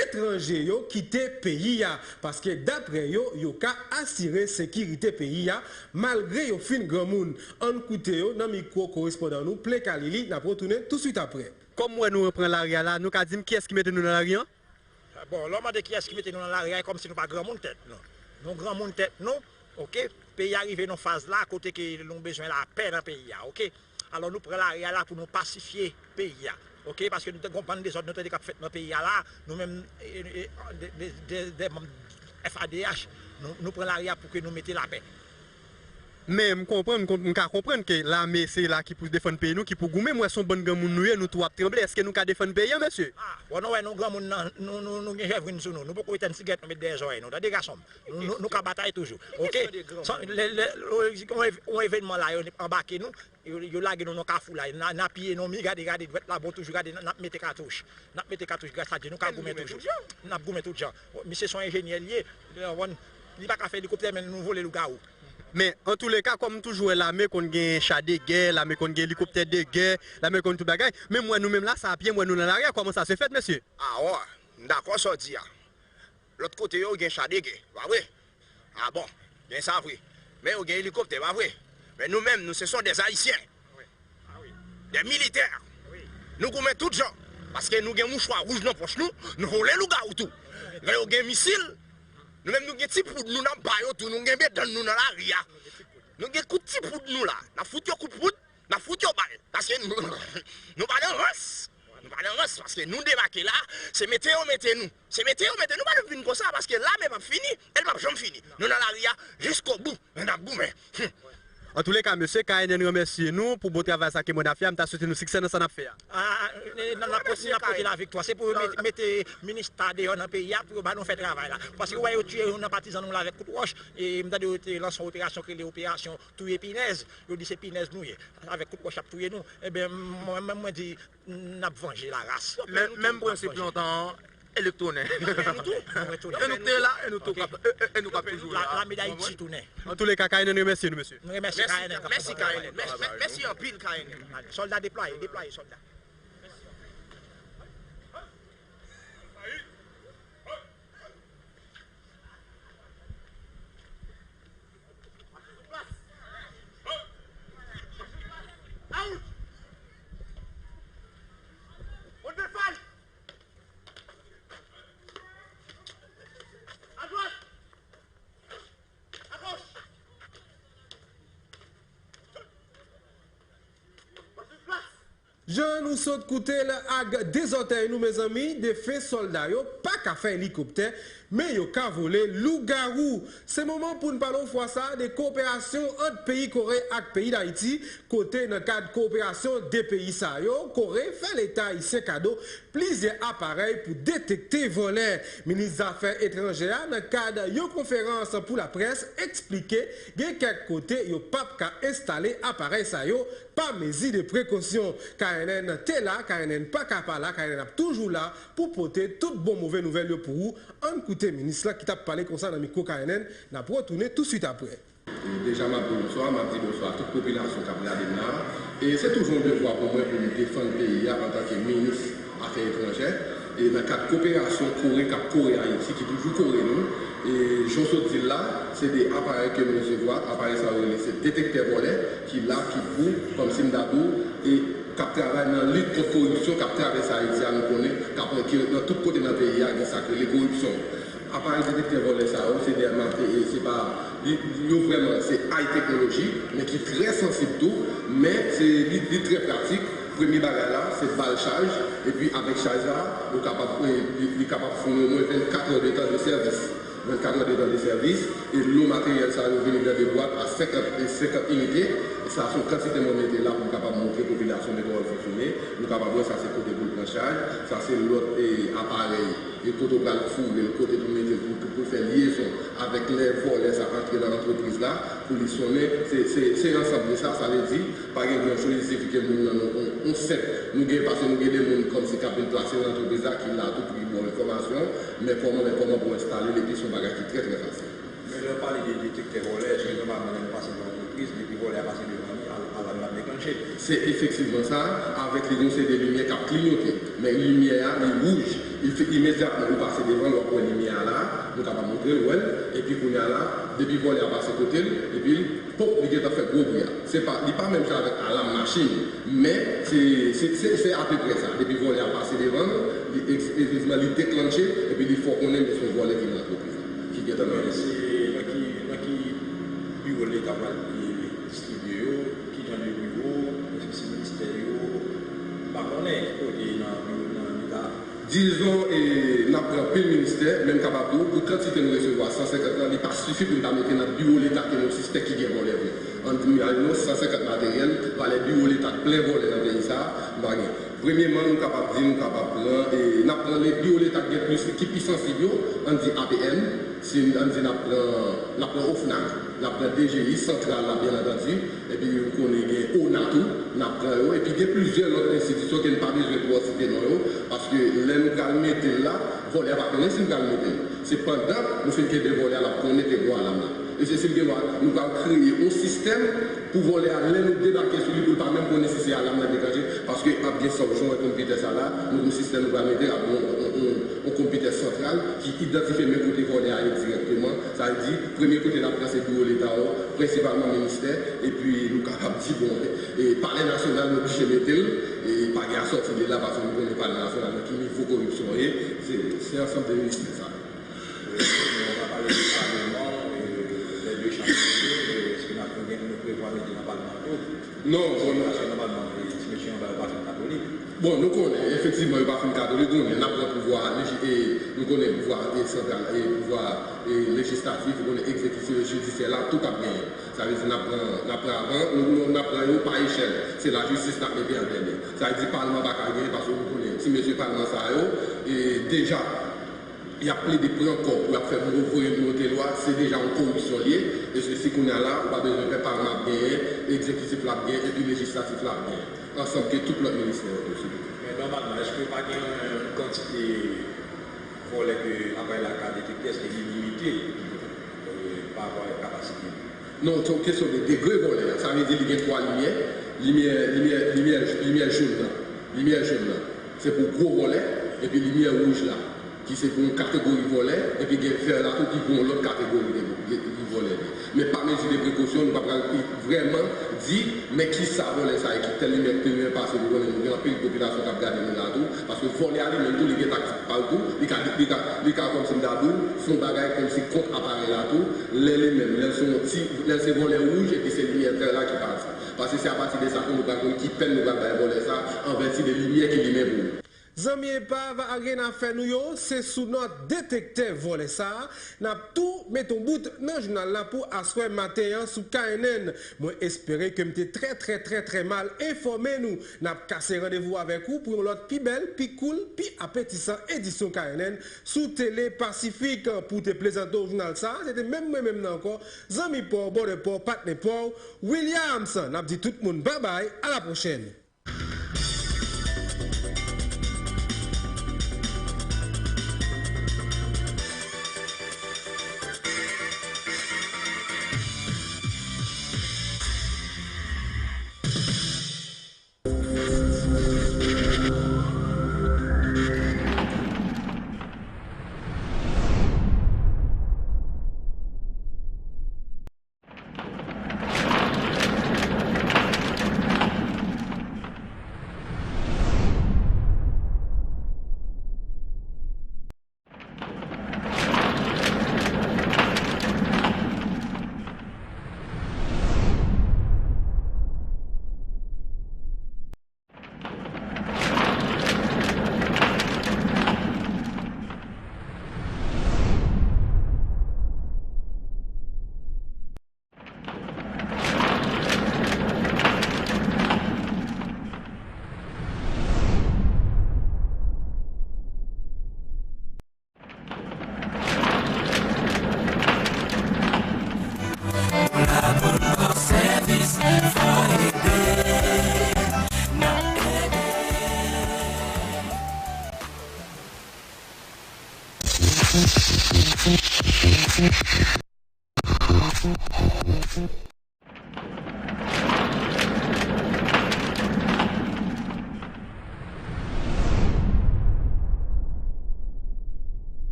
etranje yo kite peyi a, paske daprè yo, yo ka asire sekirite peyi a, malgre yo fin granmoun. Ann koute yo nan mikwo korespondan nou, Plen Kalili, n ap retounen touswit apre. Kòm m wè nou pran lari a la, nou ka di m kiyès ki mete nou nan lari an? Bon, lè w mande kiyès ki mete nou nan lari a, e kòmsi nou pa granmoun tèt nou. Nou granmoun tèt nou, oke? Peyi a rive nan faz la kote ke nou bezwen lapè nan peyi a, oke? Alò, nou pran lari a la pou nou pasifye peyi a, oke? Paske nou te gon bann dezòd nou tande k ap fèt nan peyi a la, nou menm, e, e, de, de, de, de manm F A D H, nou, nou pran lari a pou ke nou mete lapè. Men m konprann, m konn-, m ka konprann ke lame se la ki pou defann peyi nou, ki pou goumen. M wè se yon bann granmoun nou ye, nou tou ap tranble. Èske nou ka defann peyi a, mesye? Ah, bon, nou wè nou granmoun nan, nou, nou, nou gen jèvrin sou nou. Nou poko etèn sigèt nou met dèyè zòrèy nou. Tande gason m. Nou, nou, nou ka batay toujou. Oke? Lè, lè, lè, yon, yon evènman la, yo anbake nou, yo, yo lage nou nan kafou la, n a, n a piye nan mi, gade, gade, dwèt la bon toujou, gade, n a, n ap mete katouch. N ap mete katouch, gras a Dye, nou ka goumen toujou. N ap goumen tout jan. Misye se yon enjenyè li ye, li pa ka fè elikoptè, men nou vole lougawou. Men, antouleka, kòm m toujou wè lame konn gen cha de gè, lame konn gen elikoptè de gè, lame konn tout bagay, men m wè nou menm la, sa a pye, m wè nou nan lari a, kòman sa se fèt, mesye? A, wi, m dakò sa w di a. Lòt kote yo gen cha de gè, pa vre? A bon, gen sa vre. Men yo gen elikoptè, pa vre? Men nou menm, nou se son dè Ayisyen. Dè militè. Nou goumen tout jan. Paske nou gen mouchwa wouj nan pòch nou, nou vole lougawou tou. Lè yo gen misil, nou menm nou gen ti poud nou n ap ba yo tou, nou gen bedann nou nan lari a. Nou gen kout ti poud nou la. N ap fout yo kout poud, n ap fout yo bal. Paske nou, nou pa nan rans. Nou pa nan rans, paske nou debake la, se mete yo mete nou. Se mete yo mete nou, pa nou vin konsa, paske lame p ap fini, e l p ap janm fini. Nou nan lari a jiskobou, e n ap goumen. Antouleka, mesye, K N N renmèsye nou pou bon travay sa ke mwen ap fè a. M ta swete nou siksè nan sa n ap fè a. A, n ap pote, n ap pote laviktwa. Se pou yo met- mete minis ta deyò nan peyi a, pou yo ba nou fè travay la. Paske ou wè yo tiye youn nan patizan nou la avèk kout wòch. E m tande yo te lanse yon operasyon ki rele operasyon touye pinèz. Yo di se pinèz nou ye. Avèk kout wòch y ap touye nou. Ebyen, mwen menm mwen di, n ap vanje laras. Men, menm prensip lontan an, e li k tounen. E nou tou, nou retounen. E nou k te la, e nou tou k ap, e, e, e nou k ap toujou la. Lame Dayiti tounen. Antouleka, K N N renmèsye nou, mesye. Nou renmèsye K N N k ap fè travay la. Mèsi, mèsi, mèsi anpil, K N N. Sòlda deplwaye, deplwaye, sòlda. Jan nou sot koute l ak de zòtèy nou, mezanmi, defen sòlda yo pa ka fè elikoptè, men yo ka vole lougawou. Se moman pou n pale yon fwa sa de kowoperasyon ant peyi Kore ak peyi Dayiti, kote nan kad kowoperasyon de peyi sa yo, Kore fè Leta ayisyen kado plizyè aparèy pou detekte vòlè. Minis Zafè Etranjè a, nan kad yon konferans pou laprès, eksplike gen kèk kote yo p ap ka enstale aparèy sa yo pa mezi de prekosyon. K N N te la, K N N pa ka pa la, K N N ap toujou la pou pote tout bon move nouvèl yo pou ou. Ann koute minis lan ki t ap pale konsa nan mikwo K N N, n ap retounen touswit apre. E deja, m ap di bonswa, m ap di bonswa a tout popilasyon k ap gade m la. E se toujou yon devwa pou mwen pou m defann peyi a antanke minis afè etranjè. E nan kad koperasyon Kore k ap kore Ayiti, ki toujou kore nou, e jan w sot di l la, se de aparèy ke m resevwa. Aparèy sa yo rele se detektè vòlè, ki la, ki pou, kòmsi m ta di w, e k ap travay nan lit kont koripsyon k ap travèse Ayiti a, nou konnen, k ap, ki nan tout kote nan peyi a, gen sa k rele koripsyon. Aparèy detektè vòlè sa yo, se de, se pa, li, yo vrèman, se high technology, men ki trè sansib tou, men se, li, li trè pratik. Premye bagay la, se ba l chaj, epi avèk chaj la, ou kapab, eh, li, li kapab founi omwen vennkat è de tan de sèvis. Vennkat è de tan de sèvis, e lo materyèl sa yo vini nan de bwat a senkant, e senkant inite. E sa se yon kantite mwen mete la pou m kapab montre popilasyon de kòman l fonksyone. Nou kapab wè sa se kote pou l pran chaj, sa se lòt, eh, aparèy. E kote w pral foure l, kote pou mete l, pou, pou, pou fè lyezon avèk lè vòlè sa antre nan antrepriz la, pou li sonnen, se, se, se ansanm de sa, sa vle di, pa gen gran choz, il sifi ke moun nan, nou, on, on senp, nou gen, paske nou gen de moun kòmsi k ap vin plase nan antrepriz la, ki la tou pou yo ba w enfòmasyon, men kòman, men kòman pou enstale l, epi se yon bagay ki trè, trè fasil. Men lè w pale de detektè vòlè, èske nòmalman lè nou pase nan antrepriz, depi vòlè a pase devan li, al-, alam nan deklanche? Se efektivman sa, avèk li gon seri de limyè k ap kliyote. Men limyè a, li wouj. Li fè imedyatman ou pase devan l, w ap wè limyè a la, nou kapab montre l, wè l. Epi kounye a la, depi vòlè a pase kote l, epi l, pop, li gentan fè gwo bri a. Se pa, li pa menm jan avèk alam machin, men se, se, se, se apeprè sa. Depi vòlè a pase devan l, li, efektivman, li deklanche, epi li fè w konnen men se yon vòlè ki nan antrepriz la, ki gentan nan. Men se nan ki, nan ki biwo Leta pral distribye yo? Ki jan de biwo? Èske se ministè yo? M pa konnen ki kote nan biwo, nan Leta. Dizon, e, n ap pran pil ministè, men m kapab di w, pou kantite nou resevwa, san senkant lan, li pa sifi pou n ta mete nan biwo Leta ke nou sispèk ki gen vòlè vre. Ann di, imajinew san senkant materyèl, valè biwo Leta k plen vòlè nan peyi sa a, m pa gen. Premyeman, nou kapab di, nou kapab pran, e, n ap pran le biwo Leta k gen plis, ki pi sansib yo, ann di A P N, si ann di n ap pran, n ap pran OFNAC, n ap pran D G I, santral la, byen antandi, epi ou konnen gen ona tou, n ap pran yo, epi gen plizyè lòt enstitisyon ke n pa bezwen twò site non yo, paske lè nou pral mete l la, Vòlè a pa konnen si l pral mete l. Se pandan nou fin kenbe vòlè a, l ap konnen ke gon alam la. E se si l gen dwa, nou pral kreye yon sistèm pou vòlè a, lè nou debake sou li, pou l pa menm konnen si se alam nan deklanche, paske ap gen sa w jan w wè konpitè sa la, nou gon sistèm nou pral mete, ap gen yon, yon, yon, yon konpitè santral ki idantifye men kote vòlè a ye dirèkteman. Sa vle di, premye kote l ap pran se biwo Leta yo, prensipalman ministè, epi nou kapab di, bon, e Palè Nasyonal, nou oblije mete l, e pa gen a sòti de la, paske nou konnen Palè Nasyonal nan ki nivo koripsyon ye, se, se ansanm de ministè sa yo. Wi, nou pa pale de Palman, e, lè de chanm yo, e, èske n ap gen, nou prevwa mete nan Palman tou? Non, bon, paske nòmalman, e, ti mesye anba yo pa fin katolik. Bon, nou konnen, efektivman, yo pa fin katolik, nou konnen, n ap pran pouvwa leji-, e, nou konnen pouvwa, e, santral, e, pouvwa, e, lejislatif, nou konnen egzekitif, jidisyè la, tout ap genyen. Sa vle di, n ap pran, n ap pran avan, nou, nou, n ap pran yo pa echèl. Se lajistis n ap mete an dènye. Sa vle di, palman pa ka genyen, paske nou konnen, ti mesye palman sa yo, e, deja, y ap plede pran kòb pou y ap fè moun voye moun yo te lwa, se deja yon koripsyon l ye, e se si kounye a la, ou pa bezwen pè, palman ap genyen, egzekitif la ap genyen, epi lejislatif la ap genyen, ansanm ke tout lòt ministè yo tou, silvouplè. Men nòmalman, èske pa gen yon kantite vòlè ke aparèy la ka detekte, èske li limite, e, pa rapò avèk kapasite li? Non, se yon kesyon de degre vòlè a. Sa vle di li gen twa limyè, limyè, limyè, limyè, limyè jòn nan. Limyè jòn nan, se pou gwo vòlè, epi limyè wouj la, ki se pou yon kategori vòlè, epi gen vè la tou ki pou yon lòt kategori de, de, de vòlè li. Men pa mezi de prekosyon, nou pa pral vrèman di, men kisa vòlè sa ye, ki tèl limyè ki te limyè pase, nou konnen nou gen anpil popilasyon k ap gade nou la tou, paske vòlè a li menm tou, li gen taktik pa l tou, li ka, li ka, li ka kòmsi m ta di w, fè yon bagay kòmsi kont aparèy la tou, lè li menm, lè l se yon ti, lè l se vòlè wouj, epi se limyè vè la ki pati. Paske se apati de sa ke nou pral konn ki pèn nou pral bay vòlè sa, an vèti de limyè ki limen pou li. Zanmi epav a ryen a fè nou yo, se sou nòt detektè vòlè sa a, n ap tou mete yon bout nan jounal la pou aswè maten an sou K N N. Mwen espere ke m te trè, trè, trè, trè mal enfòme nou. N ap kase randevou avèk ou pou yon lòt pi bèl, pi koul, pi apetisan edisyon K N N sou Tele Pasifik. Pou te prezante w jounal sa a, se te menm mwen menm nan ankò, zanmi pa w, bòdè pa w, patnè pa w, Williams. N ap di tout moun babay, a la pwochèn.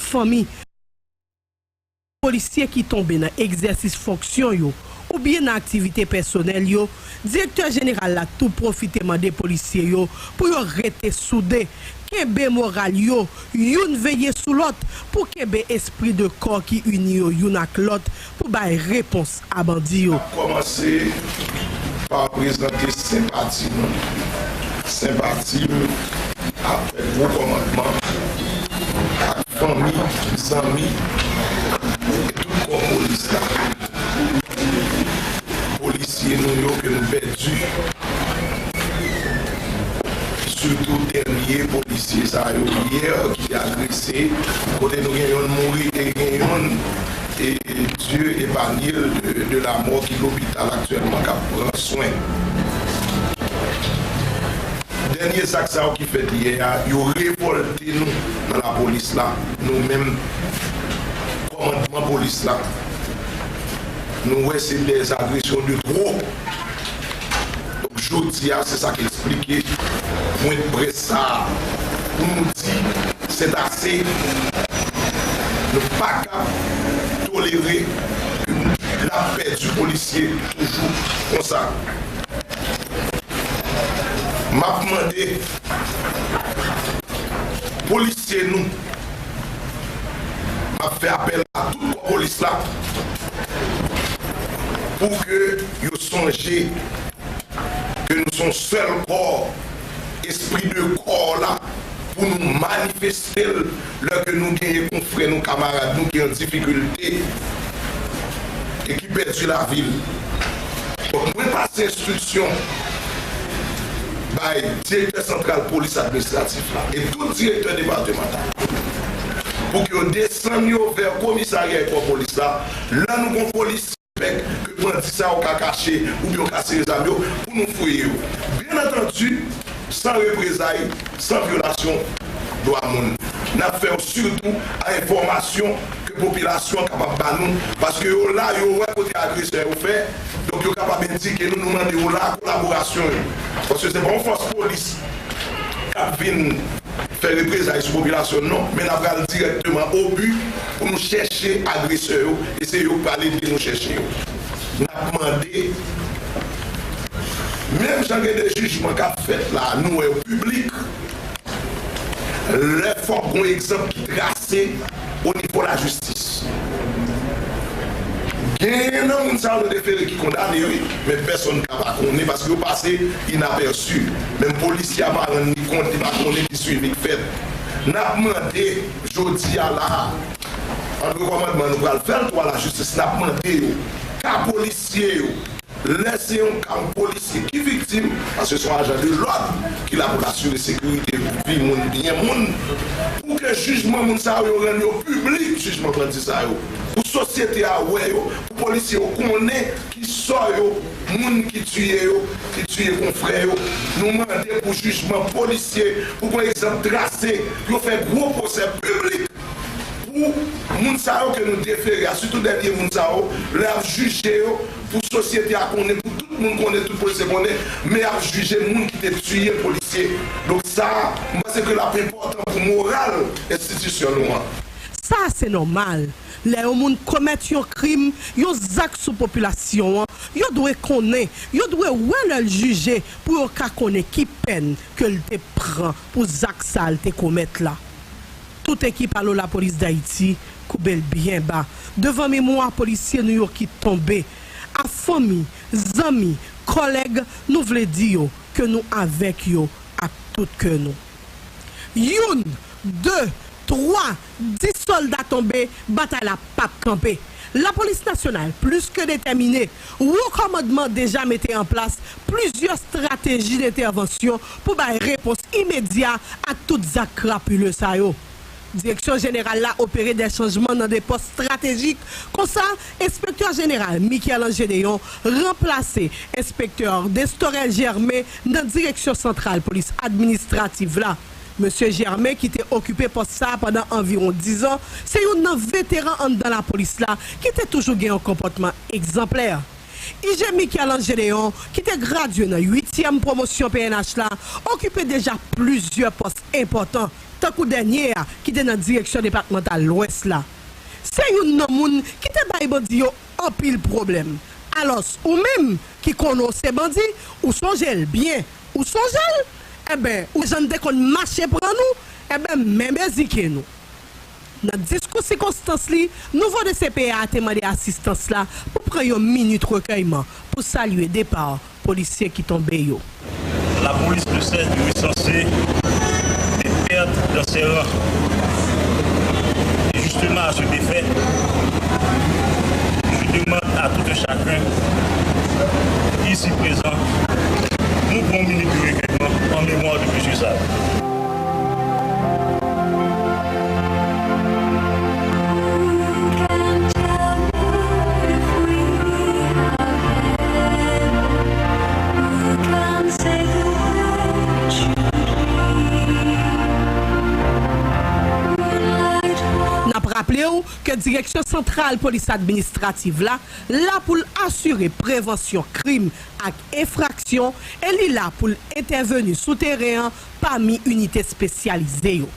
Fanmi. Polisye ki tonbe nan egzèsis fonksyon yo oubyen nan aktivite pèsonèl yo, Direktè Jeneral la tou pwofite mande polisye yo pou yo rete soude, kenbe moral yo, youn veye sou lòt, pou kenbe espri de kò ki ini yo youn ak lòt, pou bay repons a bandi yo. N ap kòmanse pa prezante senpati nou. Senpati m avèk wo kòmandman ak fanmi, zanmi e tout kò polis la. Polisye nou yo ke nou pèdi. Sitou dènye polisye sa yo yè ki te agrese, kote nou gen yonn mouri e gen yonn, e Dieu épargne de, de la mort, ki lopital aktyèlman k ap pran swen. Dènye zak sa yo ki fèt yè a, yo revòlte nou nan lapolis la, nou menm kòmandman polis la. Nou wè se des agressions de trop. Donk, jodi a, se sa k eksplike pwen de près sa a, pou nou di, c'est assez. Nou pa ka tolere ke n ap pèdi polisye toujou konsa. M ap mande polisye nou, m ap fè apèl a tout kò polis la pou ke yo sonje ke nou se yon sèl kò, espri de kò la, pou nou manifeste l lè ke nou genyen konfrè nou, kamarad nou ki an difikilte e ki pèdi lavi l. Donk, mwen pase enstriksyon bay direktè santral polis administratif la e tout direktè depatmantal pou ke yo desann yo vè komisarya e kò polis la. Lè nou gon polis pèk ke bandi sa yo ka kache oubyen yo ka sere zam yo pou nou fouye yo. Byen antandi, san reprezay, san vyolasyon dwa moun. N ap fè w sitou a enfòmasyon ke popilasyon an kapab ba nou, paske yo la, yo wè kote agresè yo fè, donk yo kapab endike nou, nou mande yo la kolaborasyon yo. Paske se pa yon fòs polis k ap vin fè reprezay sou popilasyon, non, men n ap pral dirèkteman o bi pou nou chèche agresè yo, e se yo k pral ede nou chèche yo. N ap mande, menm jan gen de jijman k ap fèt la, nou wè yo piblik, lè fòk gon egzanp ki trase o nivo lajistis. Genyen nan moun sa yo nou te fere ki kondane, wi, men pèsonn ka pa konnen paske yo pase inapèsi. Menm polisye a pa rann li kont, li pa konnen ki swivi k fèt. N ap mande jodi a la, antre kòmandman nou pral fè l tou a lajistis, n ap mande yo, ka polisye yo, lè se yon ka yon polisye ki viktim, paske se yon ajan de lòd ki la pou l asire sekirite vi moun, byen moun, pou ke jijman moun sa yo, yo rann yo piblik, jijman bandi sa yo, pou sosyete a wè yo, pou polisye yo konnen ki sò yo, moun ki tiye yo, ki tiye konfrè yo. Nou mande pou jijman polisye, pou gon egzanp trase, pou yo fè gwo pwosè piblik pou moun sa yo ke nou defere a, sitou dènye moun sa yo, lè y ap jije yo, pou sosyete a konnen, pou tout moun konnen, tout polisye konnen, men y ap jije moun ki te tiye polisye. Donk sa, m panse ke l ap enpòtan pou moral enstitisyon nou an. Sa se nòmal. Lè yon moun komèt yon krim, yon zak sou popilasyon an, yo dwe konnen, yo dwe wè lè l jije pou yo ka konnen ki pèn ke l te pran pou zak sa l te komèt la. Tout ekip Alo Lapolis Dayiti koube l byen ba devan memwa polisye nou yo ki tonbe. A fanmi, zanmi, kòlèg, nou vle di yo ke nou avèk yo ak tout kè nou. Youn, de, twa, dis sòlda tonbe, batay la p ap kanpe. Lapolis nasyonal plis ke detèmine. Wo kòmandman deja mete an plas plizyè estrateji dentèvansyon pou bay repons imedya ak tout zak krapile sa yo. Direksyon jeneral la opere de chanjman nan de pòs estratejik. Konsa, enspektè jeneral Michel Ange Deyon ranplase enspektè Destorel Germain nan direksyon santral polis administrativ la. Mesye Germain, ki te okipe pòs sa a pandan anviwon dizan, se youn nan veteran anndan lapolis la ki te toujou gen yon konpòtman egzanplè. I G Michel Ange Deyon, ki te gradye nan uityèm pwomosyon P N H la, okipe deja plizyè pòs enpòtan, tankou dènye a ki te nan direksyon depatmantal Lwès la. Se youn nan moun ki te bay bandi yo anpil pwoblèm. Alòs, ou menm ki konnen w se bandi, ou sonje l byen. Ou sonje l? Enben, ou jan n te konn mache pran nou, enben, men bezike nou. Nan diskou sikonstans li, nouvo D C P A a te mande asistans la pou pran yon minit rekèyman pou salye depa polisye ki tonbe yo. La police ne cesse de recenser les pertes dans ses rangs. Et justement, à cet effet, je demande à tout un chacun, ici présent, nou pran yon minit de rekèyman en mémoire de Monsieur Sall. raple w ke Direksyon Santral Polis Administrativ la la pou l asire prevansyon krim ak enfraksyon e li la pou l entèveni sou teren an pami inite espesyalize yo.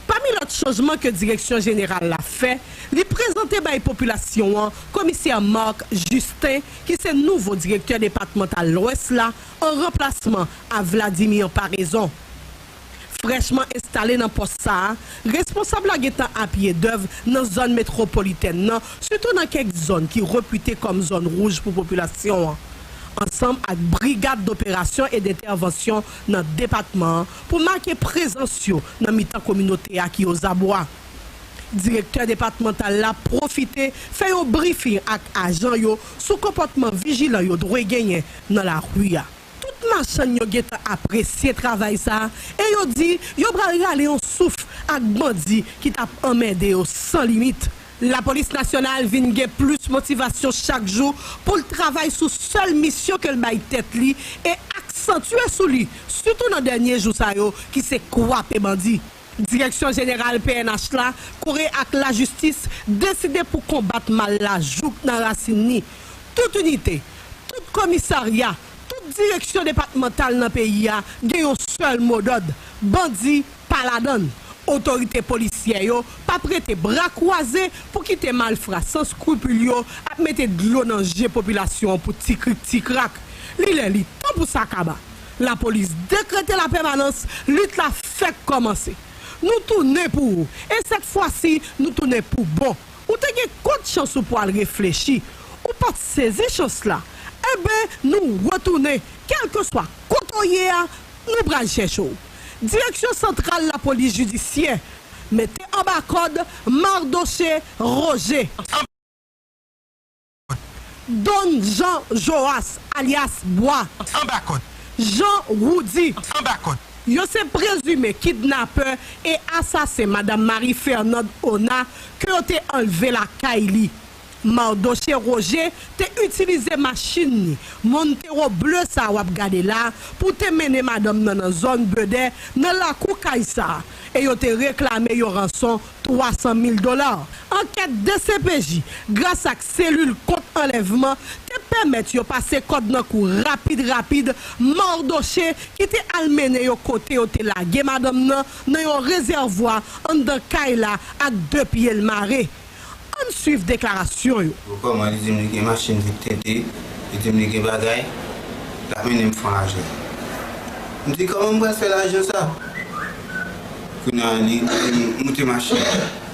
Pami lòt chanjman ke Direksyon Jeneral la fè, li prezante bay popilasyon an Komisè Marc Justin, ki se nouvo Direktè Depatmantal Lwès la, an ranplasman a Vladimir Paraison. Frèchman enstale nan pòs sa a, responsab la gentan apiye dèv nan zòn metwopolitèn nan, sitou nan kèk zòn ki repite kòm zòn wouj pou popilasyon an, ansanm ak Brigad d'Opération et d'Intervention nan depatman an pou make prezans yo nan mitan kominote a ki ozabwa. Direktè depatmantal la pwofite fè yon brifing ak ajan yo sou konpòtman vijilan yo dwe genyen nan lari a. Tout machann yo gentan apresye travay sa a e yo di yo pral rale yon souf ak bandi ki t ap anmède yo san limit. Lapolis Nasyonal vin gen plis motivasyon chak jou pou l travay sou sèl misyon ke l bay tèt li e aksantye sou li, sitou nan dènye jou sa yo, ki se kwape bandi. Direksyon Jeneral P N H la, kore ak lajistis, deside pou konbat mal la jouk nan rasin ni. Tout inite, tout komisarya, tout direksyon depatmantal nan peyi a gen yon sèl modòd: bandi pa ladan l. Otorite polisyè yo p ap rete bra kwaze pou kite malfra san skripil yo ap mete dlo nan je popilasyon an pou ti krik ti krak. Li lè li tan pou sa kaba. Lapolis dekrete lapèmanans, lit la fèk kòmanse. Nou tounen pou ou, e sèt fwa si, nou tounen pou bon. Ou te gen kot chans ou pwal reflechi. Ou pa t sezi chans la. Enben, nou retounen. Kèlkeswa kote w ye a, nou pral chèche w. Direksyon Santral Lapolis Jidisyè mete anba kòd Mardoché Roger. Don Jean Joas, alyas Bwa. Anba kòd. Jean Roudy. Anba kòd. Yo se prezime kidnapè e asasen Madanm Marie Fernande Ona ke yo te anlve lakay li. Mardoché Roger te itilize machin ni Montero ble sa w ap gade la pou te mennen madanm nan nan zòn Bedè, nan lakou kay sa a, e yo te reklame yon ranson twa san mil dola. Ankèt D C P J, gras ak selil kont anlèvman, te pèmèt yo pase kòd nan kou rapid rapid Mardoché, ki te al mennen yo kote yo te lage madanm nan, nan yon rezèvwa anndan kay la ak de pye l mare. Ann swiv deklarasyon yo. Kòman li di m li gen machin li tente, li di m li gen bagay, l ap mennen m fè yon lajan. M di, kòman m pral fè lajan sa? Kounye a li di m moute machin.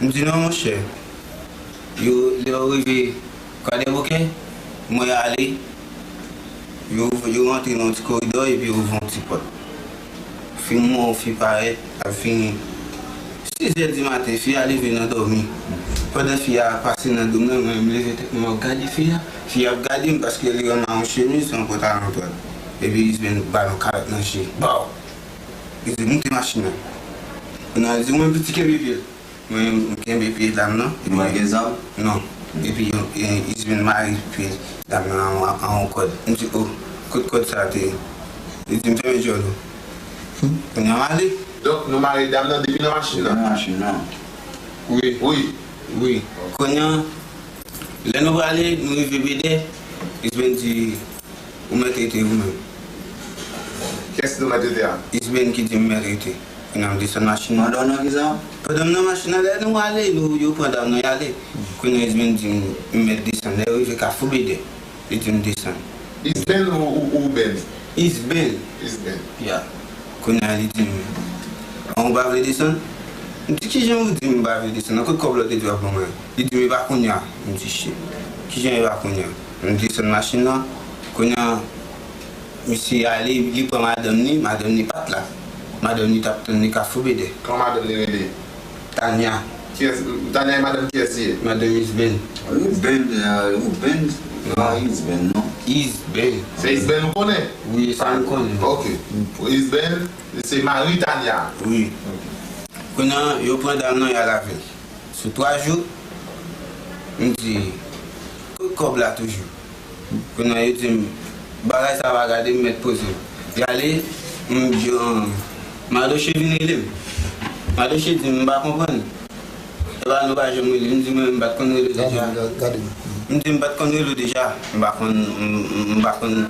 M di, non, monchè. Yo, lè yo rive Kwadèboukè, mwen ale, yo, yo rantre nan yon ti koridò epi yo ouvri yon ti pòt. Fi m wè yon fi parèt, ap vini. Sis è di maten, fi a leve nan dòmi. Pandan fi a pase nan do m nan, mwen menm leve tèt mwen, m ap gade fi a. Fi a ap gade m paske li wè m a yon chemiz, yon pantalon dwat. Epi Isben ba l yon kalòt nan je. Baw! Li di, moute machin nan. Kounye a li di, ou menm piti kenbe pye l. Mwen, m kenbe pye dam nan. Ou pa gen zam? Non. Epi, e, Isben mare pye dam nan an, an yon kòd. M di, o, kot kòd sa a te ye? Li di m fèmen djòl ou. Kounye a m ale. Donk, nou mare dam nan depi nan machin nan? Depi nan machin nan. Wi. Wi. Wi. Kounye a, lè nou prale, nou rive Bedè, Isben di, ou mèt rete ou menm. Kiyès nou mèt rete a? Isben ki di m mèt rete. Kounye a m desann machin nan. Pandan w nan kisa? Pandan m nan machin nan, lè nou ale, nou, yo pran dam nan, y ale. Kounye a Isben di m, m mèt desann. Lè yo rive Kafou Bedè, li di m desann. Isben ou, ou, ou Ben? Isben. Isben. Ya. Kounye a li di m, an ou pa vle desann? M di, kijan ou di m m pa vle desann? Nan kot kòb la w te di w ap ban mwen? Li di m, e pa kounye a. M di, shit. Kijan e pa kounye a? M desann machin nan. Kounye a, misye ale, li pran madanm ni, madanm ni pa t la. Madanm ni t ap tann li Kafou Bedè. Kòman madanm ni rele? Tania. Kiyès? Tania e madanm kiyès li ye? Madanm Isben. Isben, e, Isben. Non, Isben, non. Isben. Se Isben ou konnen? Wi, se sa m konnen. Ok. Isben, se mari Tania. Wi. Ok. Kounye a, yo pran dam nan, y al avè l. Sou twa jou, m di, kot kòb la toujou? Kounye a, yo di m, bagay sa pa gade m, mèt poze m. Y ale, m di, an, Madoche vin rele m. Madoche di m, m pa konprann. Eba, nou pa janm rele. M di, "Mwen, m pa t konn rele deja." Gade, gade. M di, "M pa t konn rele deja. M pa konn, m, m, m pa konn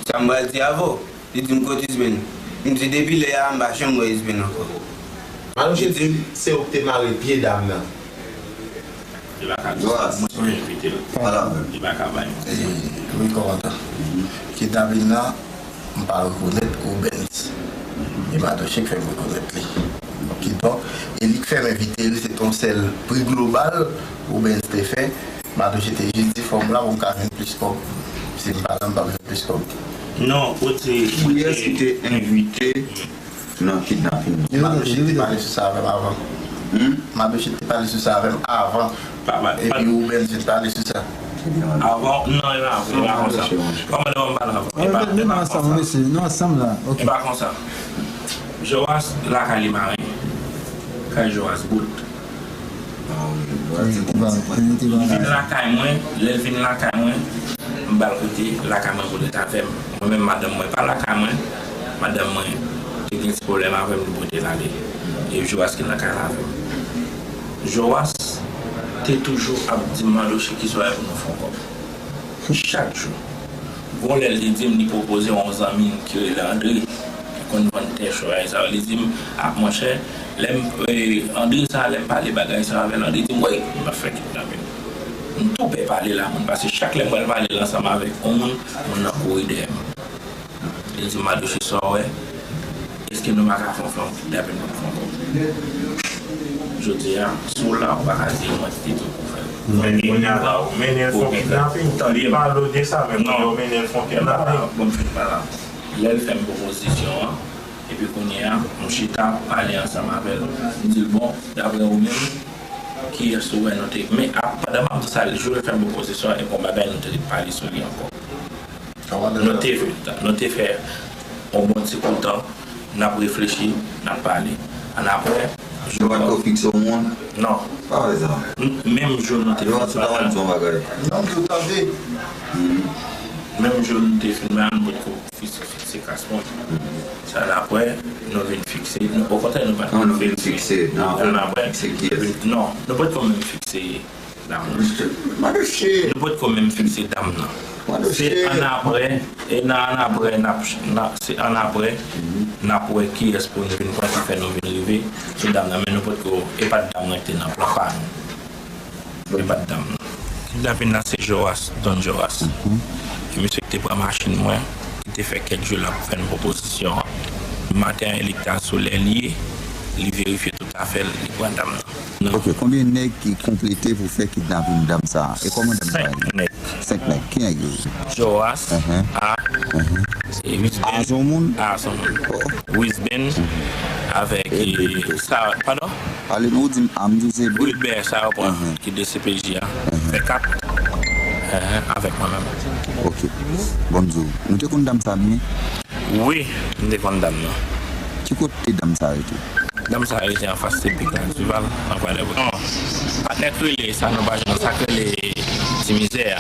sa m pral di avè w." Li di m, "Kote Isben?" M di, "Depi lè a, m pa janm wè Isben ankò." Maloche di se ou ki te mare pye dam nan. Li pa ka di sa, mwen ki envite l. Li pa ka bay mwen. Wi, kòmandan. Kidnapin nan, m pa rekonèt Rubens. E Madoche k fè m rekonèt li. Kidonk, e li k fè m envite l, se t on sèl pri global Rubens te fè. Madoche te jis di fò m la pou m ka jwenn plis kòb. Si m pa la, m p ap jwenn plis kòb. Non, kote, kiyès ki te envite nan kidnapin nan? Madoche te pale sou sa avè m avan. Hmm? Madoche te pale sou sa avè m avan. Epi Rubens te pale sou sa. Avan, non, e pa, e pa konsa. Kòmandan, m pale avan. E pa, e pa konsa. Nou ansanm la. Ok. E pa konsa. Joas lakay li mare. Kay Joas bout. Li vin lakay mwen, lè l vin lakay mwen, m ba l kote lakay mwen pou l ret avè m. Mwen menm, madanm mwen pa lakay mwen, madanm mwen te gen ti pwoblèm avè m, li pote l ale. E Joas ki nan kay la avè m. Joas te toujou ap di m, "Madoche, ki swa pou nou fè yon kòb?" Chak jou. Gon lè l te di m li pwopoze yon zanmi l ki rele Andre, ki konn vann tè cho bagay sa yo. Li di m, "A, monchè, lè m, e, Andre sa, lè m pale bagay sa yo avè l, Andre di m, 'Wi, m ap fè kidnapin.'" M tou pè pale l a moun, paske chak lè m pral pale l ansanm avèk yon moun, moun nan kouri dèyè m. Li di m, "Madoche, sa w wè? Èske nou pa ka fè yon, fè yon kidnapin pou nou fè yon kòb?" Jodi a, si w la, ou pa ka di mwen ki te di w pou w fè l. Men kounye a la, ou mennen l fè yon kidnapin. Tande m. Pale w de sa, men kounye a ou mennen l fè yon kidnapin. Bon, m fin pale. Lè l fè m pwopozisyon an, epi kounye a, m chita pale ansanm avè l. M di l, "Bon, daprè ou menm, kiyès ou wè nou te?" Men, a, pandan m ap di sa, jou l fè m pwopozisyon an, e gon bagay nou te ret pale sou li ankò. Nou te, nou te fè yon bon ti kou tan, n ap reflechi, n ap pale. Annapre, jou nou pa t ko fikse yon moun? Non. Pa vre sa. M-, menm jou nou te fin pale. Yo pa t di yon bagay. Non, m di w tande. Menm jou nou te fin pale, nou pa t ko fikse, fikse klas moun. Sa annapre, nou vin fikse, nou, okontrè, nou pa t ko fikse. Annapre, non, nou pa t ko menm fikse dam nan. Nou pa t ko menm fikse dam nan. Se annapre, e nan annapre, n ap, n ap, se annapre, n ap wè kiyès pou nou vin pran ki fè nou vin rive sou dam nan. Men nou pa t ko, e pa t dam nan ki te nan plan pa nou. E pa t dam nan. Kidnapin nan se Joas, Don Joas. E misye ki te pran machin mwen, ki te fè kèk jou la pou fè n pwopozisyon an. Maten an, e li ki t al sou lè li ye, li verifye tout afè l, li pran dam nan. Ok, konbyen nèg ki konplete pou fè kidnapin dam sa a? E kòman dam sa a ye? Senk nèg. Senk nèg. Ki nèg yo ye? Joas, A, e Wisben. A se yon moun? A se yon moun. Wisben, avèk, e, sa, padon? Pale nou, ou di m A, m di w se Wilbert, sa yo pran, ki D C P J a. Fè kat, avèk mwen menm. Ok. Bon, m di w, nou te konn dam sa byen? Wi, m te konn dam nan. Ki kote dam sa rete? Dam sa rete anfas Sepik la, Dival, nan Kwadèboukè. Non, patnè k rele sa, nou pa jwenn sa k rele Ti Mizè a.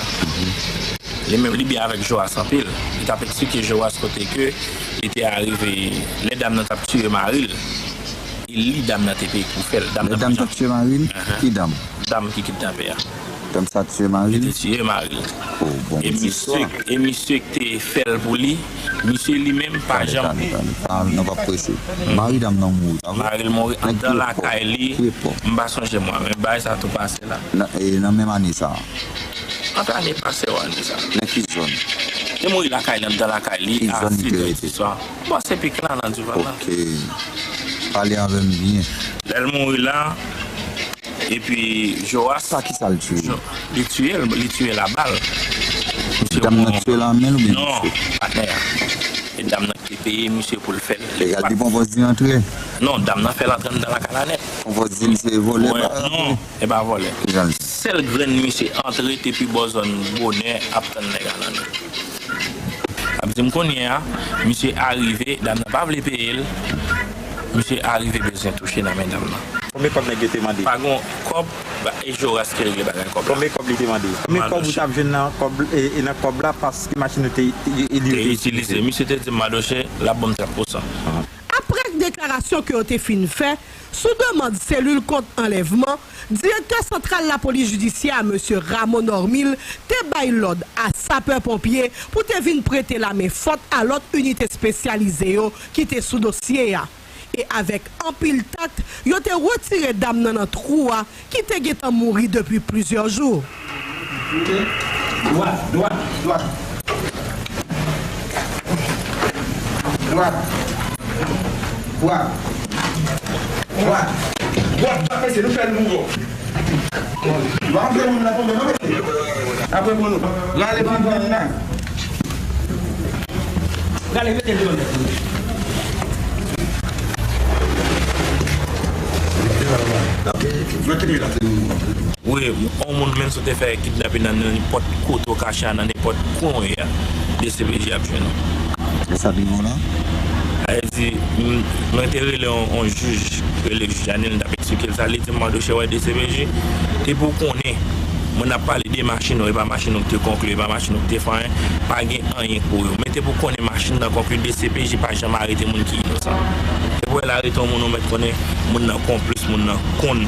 Li menm, li byen avèk Joas anpil. Li t ap eksplike Joas kote ke li te arive, lè dam nan t ap tiye mari l, e li dam nan te peye pou fè l. Lè dam t ap tiye mari l? Ki dam? Dam ki kidnape a. Dam sa tiye mari l? Li te tiye mari l. Oh, bon, e misye, e misye ki te fè l pou li, misye li menm pa janm. Tande, tande, tande. Pa, nou p ap prese. Mari dam nan mouri, pa vre? Mari l mouri anndan lakay li. M pa sonje mwa, men bagay sa tou pase la. Nan, e nan menm ane sa a? Ant ane pase yo ane sa. Nan ki zòn? Li mouri lakay li, anndan lakay li, a sis è di swa. Bò Sepik la, nan Dival la. Ok. Pale avè m byen. Lè l mouri la, epi Joas. Pa kisa l tiye? Li tiye l, li tiye l a bal. Dam nan tiye l a men l oubyen misye? Non, patnè a. E dam nan ki te peye misye pou l fè l. Egal, li pran pòz li antre? Non, dam nan fè l antre anndan lakay la nèt. Pran pòz li se vòlè, pa antre? Non, e pa vòlè. Sèl grenn misye antre te pi bò zòn Bonè ap tann nèg a nan nèt. Ap di m kounye a, misye arive, dam nan pa vle peye l, misye arive bezwen touche nan men dam nan. Konbyen kòb nèg yo te mande? Pa gon kòb, e Joas ki regle bagay kòb la. Konbyen kòb li te mande? Konbyen kòb ou t ap jwenn nan kòb, e, e nan kòb la paske machin ou te, e, e li itilize? Misye te di m, Madoche, l ap ban m trant pou san. Apre deklarasyon ke yo te fin fè, sou demann selil kont anlèvman, direktè santral lapolis jidisyè a, mesye Rameau Normil, te bay lòd a sapè ponpye pou te vin prete lamen fòt a lòt inite espesyalize yo ki te sou dosye a. E avèk anpil tak, yo te retire dam nan nan twou a ki te gentan mouri depi plizyè jou. Dwat, dwat, dwat. Dwat. Dwat. Dwat. Dwat, dwat, mesye, nou fè l mouri. Nou pa fè moun la tonbe, non, mesye. Apre pou nou. Rale fanm nan. Rale, mete l devan nèt. Mete l la. Mete l la. Wi, yon moun menm si w te fè kidnape nan nenpòt kote w kache a, nan nenpòt kwen w ye a, D C P J ap jwenn ou. E sa pi bon la? Sa vle di, m, mwen te rele yon, yon jij, rele jij Anil, m t ap eksplike l sa, li di m, Madoche, wè D C P J, depi w konnen, moun ap pale de machin ou, e pa machin ou ki te konkli, e pa machin ou ki te fè anyen, pa gen anyen pou yo. Men depi w konnen machin nan konkli, D C P J pa janm arete moun ki inosan. Depi w wè l arete yon moun, ou mèt konnen moun nan konplis, moun nan konn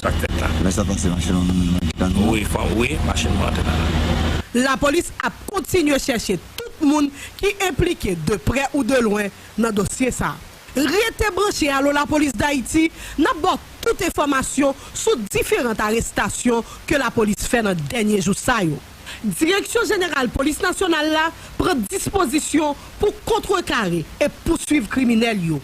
sa k fèt la. Men sa pase machin nan nan ki tan. Wi, fò, wi, machin nan antre nan. Lapolis ap kontinye chèche tout moun ki enplike de prè ou de lwen nan dosye sa a. Rete branche Alo Lapolis Dayiti, n ap ba w tout enfòmasyon sou diferan arestasyon ke lapolis fè nan dènye jou sa yo. Direksyon Jeneral Polis Nasyonal la pran dispozisyon pou kontrekare e pouswiv kriminèl yo.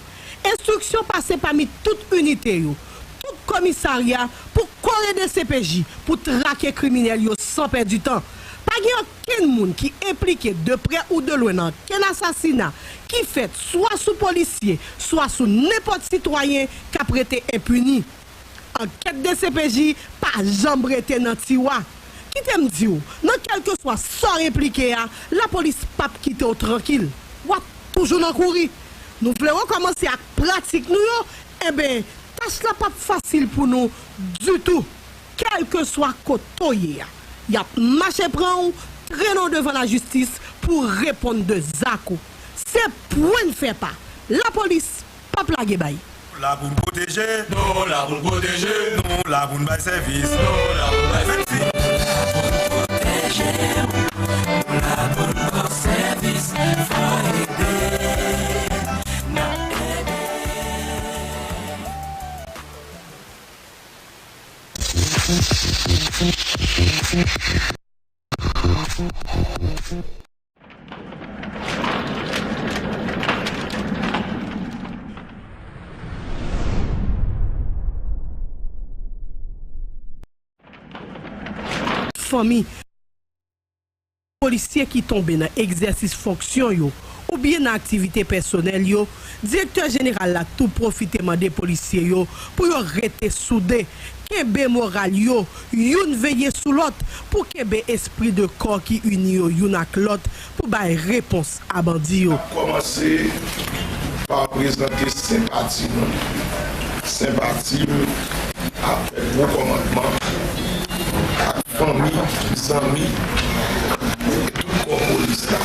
Enstriksyon pase pami tout inite yo, tout komisarya pou kore D C P J pou trake kriminèl yo san pèdi tan. Pa gen okenn moun ki enplike de prè ou de lwen nan okenn asasina ki fèt swa sou polisye, swa sou nenpòt sitwayen k ap rete enpini. Ankèt D C P J pa janm rete nan tiwa. Kite m di w, nan kèlkeswa sa w enplike a, lapolis p ap kite w trankil. W ap toujou nan kouri. Nou vle rekòmanse ak pratik nou yo, enben, tach la p ap fasil pou nou ditou. Kèlkeswa kote w ye a, y ap mache pran w, trennen w devan lajistis pou w reponn de zak ou. Se pwen n fè pa. Lapolis p ap lage bay. Nou la pou n pwoteje. Nou la pou n pwoteje. Nou la pou n bay sèvis. Nou la pou n bay sèvis. Nou la pou n pwoteje. Nou la pou n bay sèvis. Fò ede. N ap ede. Fanmi polisye ki tonbe nan egzèsis fonksyon yo oubyen nan aktivite pèsonèl yo, direktè jeneral la tou pwofite mande polisye yo pou yo rete soude, kenbe moral yo, youn veye sou lòt, pou kenbe espri de kò ki ini yo youn ak lòt pou bay repons a bandi yo. N ap kòmanse pa prezante senpati nou. Senpati m avèk wo kòmandman, ak fanmi, zanmi, e tout kò polis la.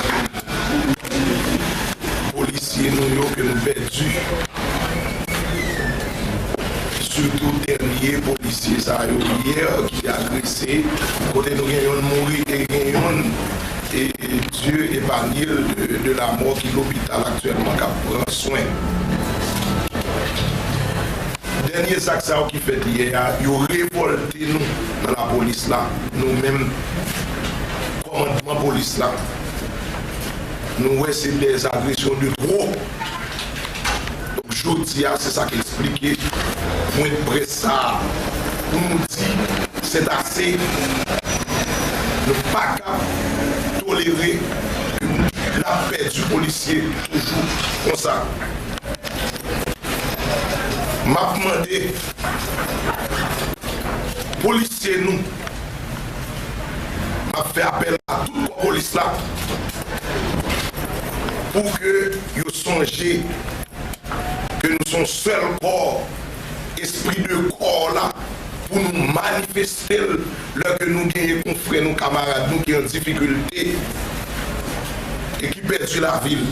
Polisye nou yo ke nou pèdi. Sitou dènye polisye sa yo yè ki te agrese, kote nou gen yonn mouri e gen yonn, e, e Dieu épargne de, de la mort, ki lopital aktyèlman k ap pran swen. Dènye zak sa yo ki fèt yè a, yo revòlte nou nan lapolis la, nou menm kòmandman polis la. Nou wè se des agressions de trop. Donk, jodi a, se sa k eksplike pwen de près sa a, pou nou di, c'est assez. Nou pa ka tolere ke n ap pèdi polisye toujou konsa. M ap mande polisye nou, m ap fè apèl a tout kò polis la pou ke yo sonje ke nou se yon sèl kò, espri de kò la, pou nou manifeste l lè ke nou genyen konfrè nou, kamarad nou ki an difikilte e ki pèdi lavi l.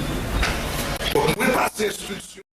Donk, mwen pase enstriksyon.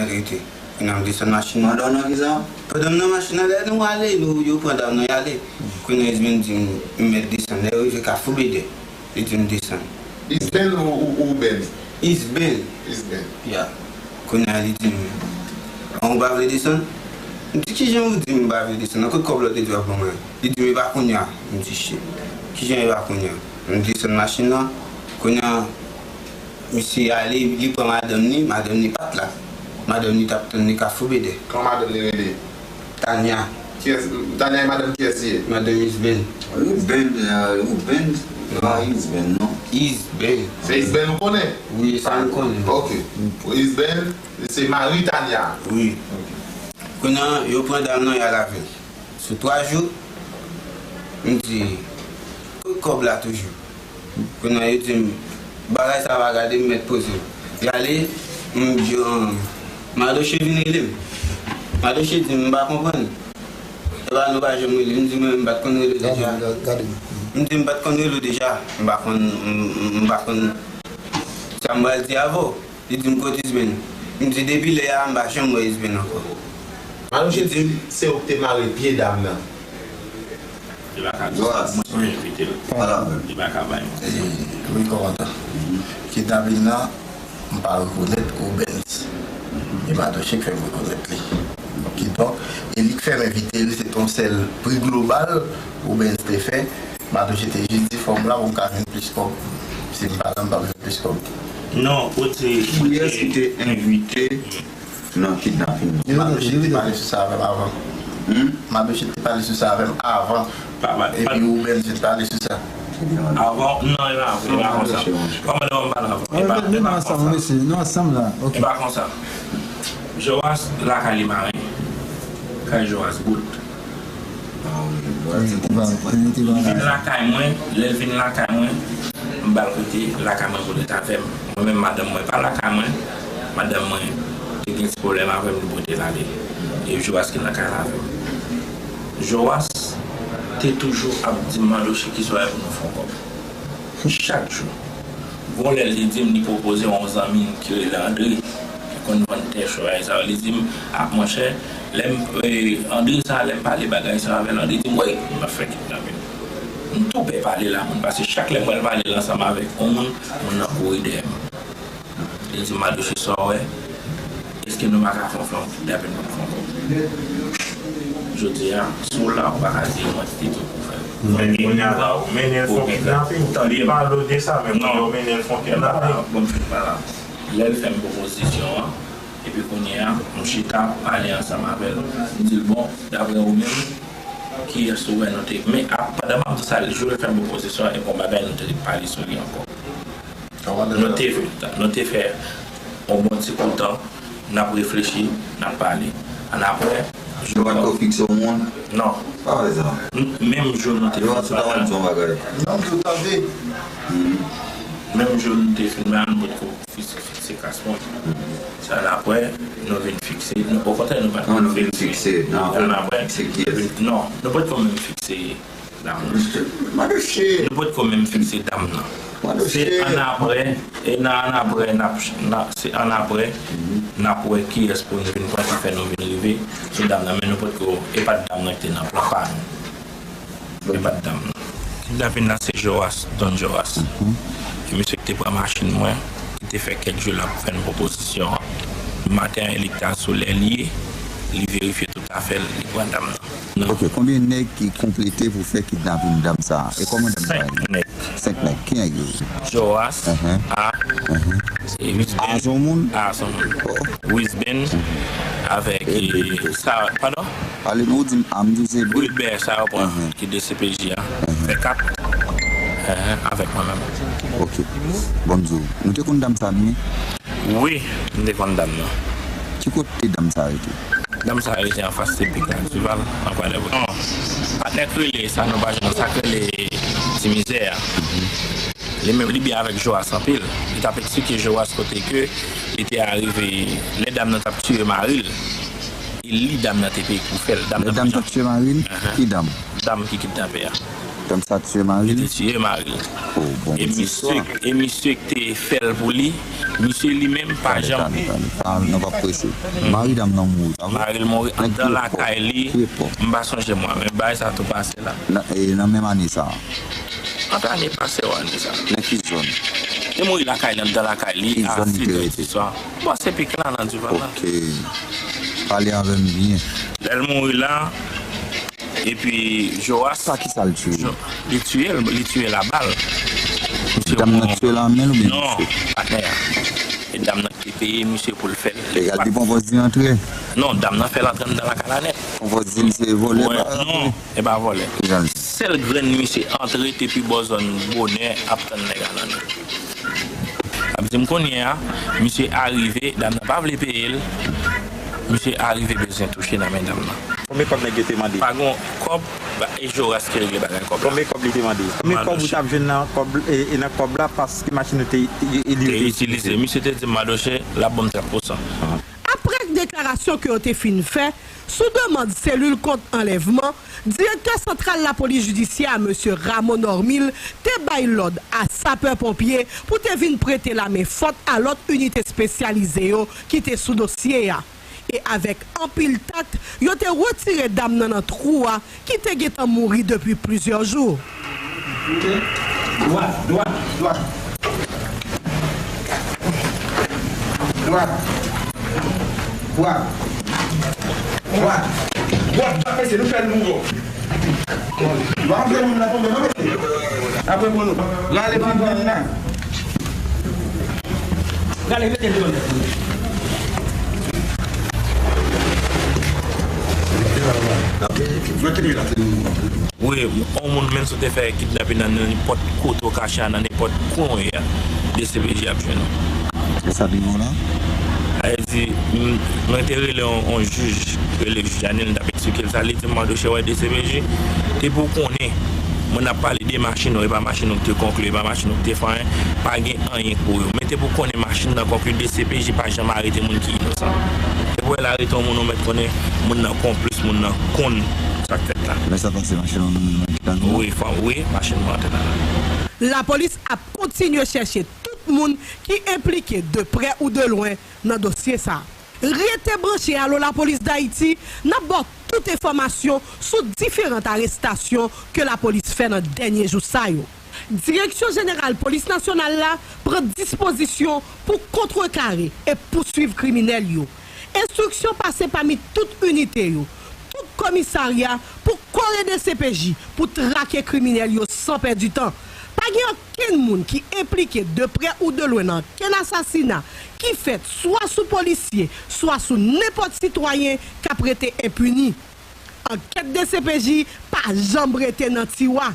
rete. Kounye a m desann machin nan. Pandan w nan kisa? Pandan m nan machin nan, lè nou ale, nou, yo pran dam nan, y ale. Kounye a Isben di m, m mèt desann. Lè yo rive Kafou Bedè, li di m desann. Isben ou, ou, ou Ben? Isben. Isben. Ya. Kounye a li di m, "An, ou pa vle desann?" M di, "Kijan ou di m pa vle desann? Nan kot kòb la w te di w ap ban mwen?" Li di m, "E pa kounye a." M di, "Shit. Kijan e pa kounye a?" M desann machin nan. Kounye a, misye ale, li pran madanm ni, madanm ni pa t la. Madanm ni t ap tann li Kafou Bedè. Kòman madanm ni rele? Tanya. Kiyès, Tanya e madanm kiyès li ye? Madanm Isben. Isben, euh, Isben. Non. Pa Isben, non. Isben. Se Isben ou konnen? Wi, sa m konnen. Ok. Isben, se mari Tanya. Wi. Ok. Kounye a, yo pran dam nan, y al avè l. Sou twa jou, m di, "Kot kòb la toujou?" Kounye a, yo di m, "Bagay sa pa gade, m mèt poze m." Y ale, m di, "An, Madoche vin rele m." Madoche di m, "M pa konprann. E pa nou pa janm rele." M di, "Mwen, m pa t konn rele w deja." Gade, gade. M di, "M pa t konn rele w deja. M pa konn, m, m, m pa konn sa m pral di avè w." Li di m, "Kot Isben?" M di, "Depi lè a, m pa janm wè Isben ankò." Madoche di, se ou ki te mare pye dam nan. Li pa ka di sa, mwen ki envite l. Li pa ka bay mwen. Wi, kòmandan. Kidnapin nan, m pa rekonèt Obens. E Madoche k fè m rekonèt li. Kidonk, e li k fè m envite l, se t on sèl pri global Obens te fè. Madoche te jis di, "Fò m la pou m ka jwenn plis kòb. Si m pa la, m p ap jwenn plis kòb." Non, ou te, ou te... Kiyès ki te envite nan kidnapin nan? Madoche te pale sou sa avè m avan. Hmm? Madoche te pale sou sa avè m avan. Pa, pa, epi ou menm, se te pale sou sa. Avan, non, e pa, e pa konsa. Kòmandan, m pale avan. E pa, e pa konsa. Nou ansanm la. Ok. E pa konsa. Joas lakay li mare. Kay Joas bout. Li vin lakay mwen, lè l vin lakay mwen, m ba l kote lakay mwen pou l ret avè m. Mwen menm, madanm mwen pa lakay mwen, madanm mwen te gen ti pwoblèm avè m, li pote l ale. E Joas ki nan kay la avè m. Joas te toujou ap di m, "Mandoche, ki swa pou nou fè yon kòb?" Chak jou. Gon lè l te di m li pwopoze yon zanmi l ki rele Andre, ki konn vann tè chway sa yo. Li di m, "A, monchè, lè m, e, Andre sa, lè m pale bagay sa avè l, Andre di m, 'Wi, m ap fè kidnapin.'" M tou pè pale l a moun, paske chak lè m wè l pale l ansanm avèk yon moun, moun nan kouri dèyè m. Li di m, "Madoche, sa w wè? Èske nou pa ka fè yon, fè yon kidnapin pou n fè yon kòb?" Jodi a, si w la, ou pa ka di mwen ki te tou pou fè l. Men kounye a la, ou mennen l fè yon kidnapin. Tande m. Li pale w de sa, men kounye a ou mennen l fè yon kidnapin. Non, bon, m fin pa la. Lè l fè m pwopozisyon an, epi kounye a, m chita, pale ansanm avè l. M di l, "Bon, daprè ou menm, kiyès ou wè nou te..." Men, a, pandan m ap di sa, jou l fè m pwopozisyon an, e gon bagay nou te pale sou li ankò. Nou te, nou te fè yon bon ti kou tan, n ap reflechi, n ap pale. Annapre, yo pa t ko fikse yon moun? Non. Pa vle sa. M-, menm jou nou te fin pale. Yo pa t yon bagay. Non, yo tande. Menm jou nou te fin pale, nou pa t ko fikse, fikse kas moun. Se annapre, nou vin fikse, nou, okontrè, nou pa t ko fikse. Non, nou vin fikse. Annapre, non, nou pa t ko menm fikse dam nan. Madoche. Nou potko menm fikse dam nan. Madoche. Se annapre, e nan annapre, n ap, n ap, se annapre, n ap wè kiyès pou nou vin pran ki fè nou vin rive sou dam nan. Men nou potko, e pa t dam nan ki te nan plan pa nou. E pa t dam nan. Kidnapin nan se Joas, Don Joas. E misye ki te pran machin mwen, ki te fè kèk jou l ap fè n pwopozisyon an. Maten an, li t al sou lè l ye, li verifye tout afè l, li pran dam nan. Non. Ok, konbyen nèg ki konplete pou fè kidnapin dam sa a? E kòman dam sa a ye? Senk nèg. Senk nèg. Ki nèg yo? Joas, A, e, Wisben. A se yon moun? A se yon moun. Wisben, avèk, e, sa, padon? Pale nou, ou di m A, m di w se B. Wilbert, sa yo pran, ki D C P J a. Fè kat. Avèk mwen menm. Ok. Bon, m di w, nou te konn dam sa byen? Wi, m te konn dam nan. Ki kote dam sa rete? Dam sa rete anfas T P K Dival, nan Kwadèboukè. Non, patnè k rele sa, nou pa jwenn sa k rele Ti Mizè a. Li menm, li byen avèk Joas anpil. Li t ap eksplike Joas kote ke li te arive, lè dam nan t ap tiye mari l, e li dam nan te peye pou fè l. Lè dam t ap tiye mari l, ki dam? Dam ki kidnape a. Dam sa tiye mari li? Li te tiye mari l. Oh, bon, e misye, e misye ki te fè l pou li, misye li menm pa janm. Tande, tande, tande. Pa, nou p ap prese. Mari dam nan mouri, pa vre? Mari l mouri anndan lakay li. M pa sonje mwa, men bagay sa tou pase la. Nan, e, nan menm ane sa a? Ant ane pase yo, ane sa. Nan ki zòn? Li mouri lakay li, anndan lakay li, a sèt è di swa. Bon, se pik la, nan Divan la. Ok. Pale avè m byen. Lè l mouri la, epi Joas. Pa ki sa l tiye? Li tiye l, li tiye l a bal. Dam nan tiye l a men l oubyen misye? Non, patnè a. E dam nan ki te peye misye pou l fè l. Egal, li pran pòz li antre. Non, dam nan fè l antre anndan lakay la nèt. Pran pòz li se vòlè. Non, e pa vòlè. Sèl grenn misye antre te pi bò zòn Bonè ap tann nèg a nan nèt. Ap di m kounye a, misye arive, dam nan pa vle peye l. Misye arive bezwen touche nan men dam nan. Konbyen kòb nèg yo te mande? Pa gon kòb, ba, e Joras ki regle bagay kòb la. Konbyen kòb li te mande? Konbyen kòb ou t ap jwenn nan kòb, e, e nan kòb la paske machin ou te, e, e, li te itilize? Misye te di m, Madoche, l ap ban m trant pou san. Aprè deklarasyon ke yo te fin fè, sou demann selil kont anlèvman, direktè santral lapolis jidisyè a, mesye Rameau Normil, te bay lòd a sapè ponpye pou te vin prete lamen fòt a lòt inite espesyalize yo ki te sou dosye a. E avèk anpil tak, yo te retire dam nan nan twou a ki te gentan mouri depi plizyè jou. Dwat, dwat, dwat. Dwat. Dwat. Dwat. Dwat, dwat, mesye, nou fè l mouri. Dwat, apre moun nan tonbe, non, mesye? Apre moun nan. Rale pi byen la. Rale, mete l deyò nèt. Wi, yon moun menm si w te fè kidnape nan nenpòt kote w kache a, nan nenpòt kwen w ye a, D C P J ap jwenn ou. E sa te rive w la? Sa vle di, m, mwen te rele yon, yon jij, rele jij Janil, m t ap eksplike l sa, li di m, Madoche, wè D C P J, depi w konnen, moun ap pale de machin ou, e pa machin ou ki te konkli, e pa machin ou ki te fè anyen, pa gen anyen pou yo. Men depi w konnen machin nan konkli, D C P J pa janm arete moun ki inosan. Depi w wè l arete yon moun, ou mèt konnen moun nan konplis, moun nan konn sa k fèt la. Lè sa pase, machin nan nan nan nan. Wi, fò, wi, machin mwen antre nan. Lapolis ap kontinye chèche tout moun ki enplike de prè ou de lwen nan dosye sa. Rete branche Allo Lapolis Dayiti, n ap ba w tout enfòmasyon sou diferan arestasyon ke lapolis fè nan dènye jou sa yo. Direksyon Jeneral Polis Nasyonal la pran dispozisyon pou kontrekare e pouswiv kriminèl yo. Enstriksyon pase pami tout inite yo, tout komisarya pou kore D C P J pou trake kriminèl yo san pèdi tan. Pa gen okenn moun ki enplike de prè ou de lwen nan okenn asasina ki fèt swa sou polisye, swa sou nenpòt sitwayen k ap rete enpini. Ankèt D C P J pa janm rete nan tiwa.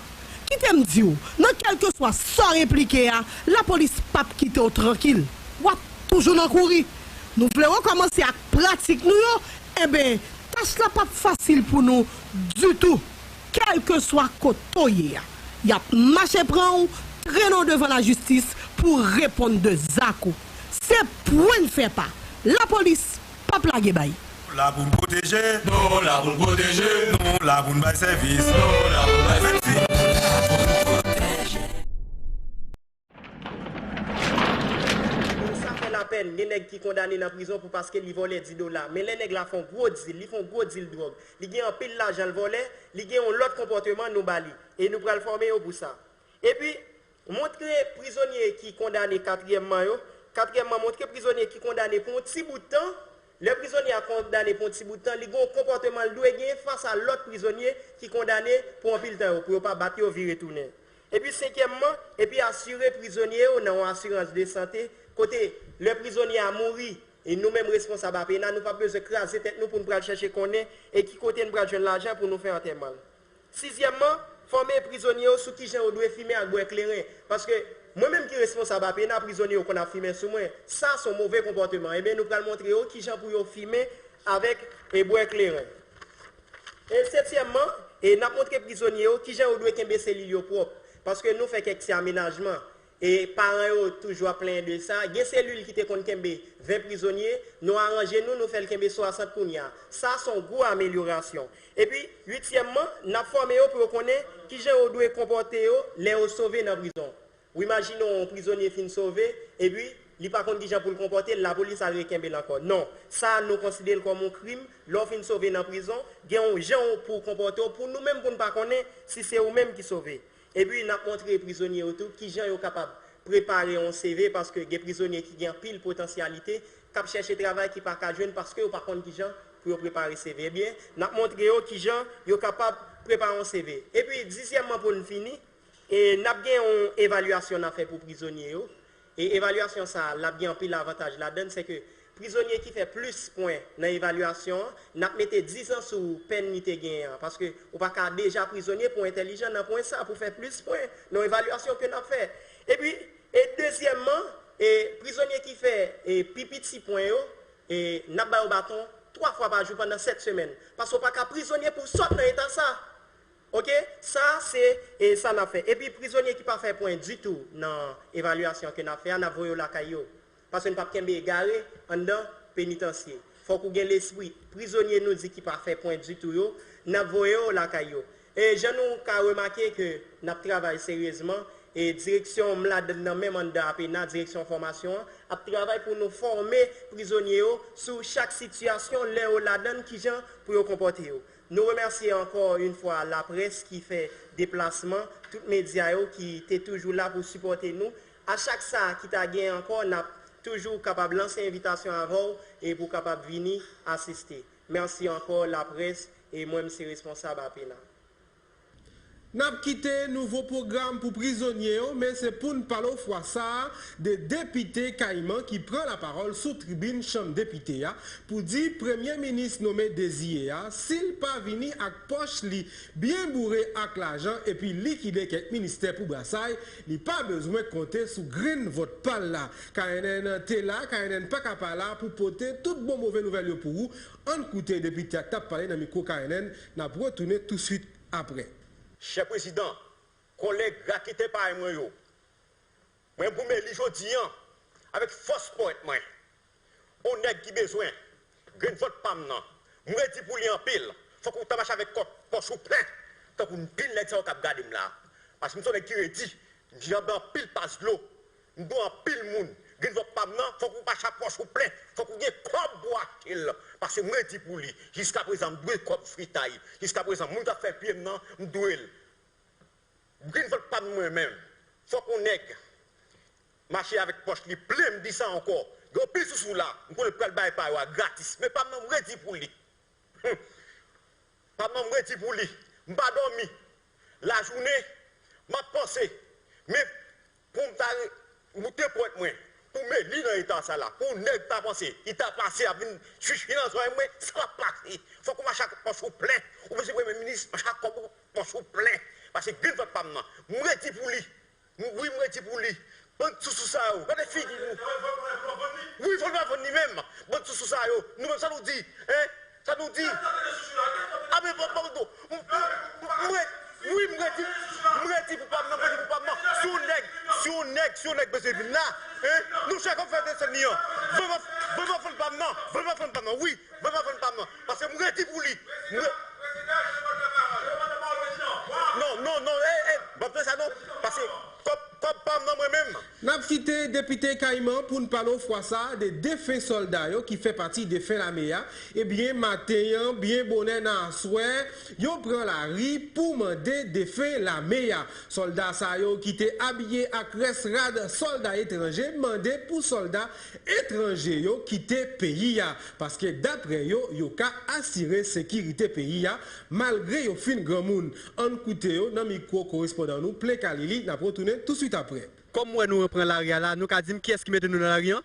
Kite m di w, nan kèlkeswa sa w enplike a, lapolis p ap kite w trankil. W ap toujou nan kouri. Nou vle rekòmanse ak pratik nou yo? Enben, tach la p ap fasil pou nou ditou. Kèlkeswa kote w ye a, y ap mache pran w, trennen w devan lajistis pou w reponn de zak ou. Se pwen n fè pa. Lapolis p ap lage bay. Nou la pou n pwoteje. Nou la pou n pwoteje. Nou la pou n bay sèvis. Nou la pou n bay sèvis. Sa fè lapèn, gen nèg ki kondane nan prizon pou paske li vòlè dis dola. Men lè nèg la fè yon gwo dil, li fè yon gwo dil dwòg, li gen anpil lajan l vòlè, li gen yon lòt konpòteman nou ba li. E nou pral fòme yo pou sa. Epi, montre prizonye ki kondane katriyèmman yo. Katriyèmman, montre prizonye ki kondane pou yon ti bout tan. Lè prizonye a kondane pou yon ti bout tan, li gen yon konpòteman l dwe genyen fas a lòt prizonye ki kondane pou anpil tan yo, pou yo pa bat yo, vire tounen. Epi senkyèmman, epi asire prizonye yo nan yon asirans de sante, kote lè prizonye a mouri, e nou menm responsab A P N A, nou p ap bezwen kraze tèt nou pou n pral chèche konnen e ki kote n pral jwenn lajan pou nou fè antèman l. Sizyèmman, fòme prizonye yo sou kijan yo dwe fimen ak bwè kleren. Paske mwen menm ki responsab A P N A, prizonye yo konn ap fimen sou mwen. Sa se yon move konpòteman. Ebyen, nou pral montre yo kijan pou yo fimen avèk, e, bwè kleren. E setyèmman, e, n ap montre prizonye yo kijan yo dwe kenbe selil yo pwòp. Paske nou fè kèk ti amenajman. E paran yo toujou ap plenyen de sa. Gen selil ki te konn kenbe ven prizonye, nou aranje nou, nou fè l kenbe swasant kounye a. Sa se yon gwo amelyorasyon. Epi, uityèmman, n ap fòme yo pou yo konnen kijan yo dwe konpòte yo lè yo sove nan prizon. Ou imajine yon prizonye fin sove, epi li pa konn kijan pou l konpòte l, lapolis al rekenbe l ankò. Non, sa nou konsidere l kòm yon krim. Lè w fin sove nan prizon, gen yon jan pou w konpòte w, pou nou menm pou n pa konnen si se ou menm ki sove. Epi n ap montre prizonye yo tou kijan yo kapab prepare yon C V, paske gen prizonye ki gen anpil potansyalite, k ap chèche travay, ki pa ka jwenn paske yo pa konn kijan pou yo prepare C V. Ebyen, n ap montre yo kijan yo kapab prepare yon C V. Epi, dizyèmman, pou n fini, e n ap gen yon evalyasyon n ap fè pou prizonye yo. E evalyasyon sa a, l ap gen anpil avantaj ladan l, se ke prizonye ki fè plis pwen nan evalyasyon an, n ap mete diz an sou pèn li te genyen an, paske ou pa ka deja prizonye pou entèlijan nan pwen sa, pou fè plis pwen nan evalyasyon ke n ap fè. Epi, e dezyèmman, e prizonye ki fè, e pi piti pwen yo, e n ap ba yo baton twa fwa pa jou pandan sèt semèn, paske ou pa ka prizonye pou w sot nan eta sa. Oke, sa se, e, sa n ap fè. Epi prizonye ki pa fè pwen ditou nan evalyasyon ke n ap fè a, n ap voye yo lakay yo. Paske n p ap kenbe egare anndan penitansye. Fòk ou gen lespri. Prizonye nou di ki pa fè pwen ditou yo, n ap voye yo lakay yo. E jan nou ka remake ke n ap travay seryezman, e direksyon m ladan nan menm anndan apena, direksyon fòmasyon an, ap travay pou nou fòme prizonye yo sou chak sitiyasyon lè yo ladan l, kijan pou yo konpòte yo. Nou remèsye ankò yon fwa laprès ki fè deplasman, tout medya yo ki te toujou la pou sipòte nou. A chak sa ki ta gen ankò, n ap toujou kapab lanse envitasyon avè w e pou w kapab vini asiste. Mèsi ankò, laprès, e mwen, m se responsab apena. N ap kite nouvo pwogram pou prizonye yo, men se pou n pale w fwa sa a de depite Kayiman ki pran lapawòl sou tribin chanm depite a pou di premye minis nome deziye a, si l pa vini ak pòch li byen boure ak lajan epi likide kèk ministè pou brasay, li pa bezwen konte sou grenn vòt pa l la. K N N te la, K N N pa ka pa la pou pote tout bon move nouvèl yo pou ou. Ann koute depite a k t ap pale nan mikwo K N N, n ap retounen touswit apre. Chè prezidan, kòlèg raketè parèy mwen yo, mwen boum eli jodi an avèk fòs powèt mwen. On nèg ki bezwen grenn vòt pa m nan, m redi pou li anpil. Fòk ou ta mache avèk kòb pòch ou plen, tankou pil nèg sa yo k ap gade m la. Paske m se on nèg ki redi, m janbe anpil pas dlo, m dwe anpil moun. Grenn vòt pa m nan, fòk ou mache ak pòch ou plen, fòk ou gen kòb pou w achte l. Paske m redi pou li. Jiskaprezan, m dwe kòb fritay. Jiskaprezan, moun k ap fè pye m nan, m dwe l. Grenn vòt pa m mwen menm. Fòk on nèg mache avèk pòch li plen, m di sa ankò. Gen anpil sousou la, m konnen pral bay pa yo a gratis. Men pa m nan, m redi pou li. Humm. Pa m nan, m redi pou li. M pa dòmi. Lajounen, m ap panse. Men pou m ta re- moute pòt mwen, pou m eli nan eta sa la, pou nèg ta panse, li ta pase, ap vin chichi nan zòrèy mwen, sa p ap pase. Fòk ou mache ak pòch ou plen. Ou bezwen premye minis, mache ak kòb ou, pòch ou plen. Paske grenn vant pa m nan, m redi pou li. M, wi, m redi pou li. Bann sousou sa yo, gade figi nou. Wi, fò n pa vann li menm. Bann sousou sa yo, nou menm sa nou di, en? Sa nou di? A, men, bon, bon, bon. M, m, m, m redi, wi, m redi, m redi pou pa m nan, m redi pou pa m nan. Si yon nèg, si yon nèg, si yon nèg bezwen vin la, en? Nou chak ap fè desann li an. Vann m, vann m vann pa m nan, vann m vann pa m nan, wi. Ban m avann pa m nan. Paske m redi pou li. M re- Non, non, non, eh, eh, m ap fè sa non. Paske kòb, kòb pa m nan mwen menm. N ap kite depite Kayiman pou n pale w fwa sa a de defen sòlda yo ki fè pati defen lame a. Ebyen, maten an, byen bonè nan aswè, yo pran lari pou mande defen lame a. Sòlda sa yo ki te abiye ak rès rad sòlda etranje mande pou sòlda etranje yo kite peyi a, paske daprè yo, yo ka asire sekirite peyi a, malgre yo fin granmoun. Ann koute yo nan mikwo korespondan nou Plen Kalili, n ap retounen touswit apre. Kòm m wè nou pran lari a la, nou ka di m kiyès ki mete nou nan lari an?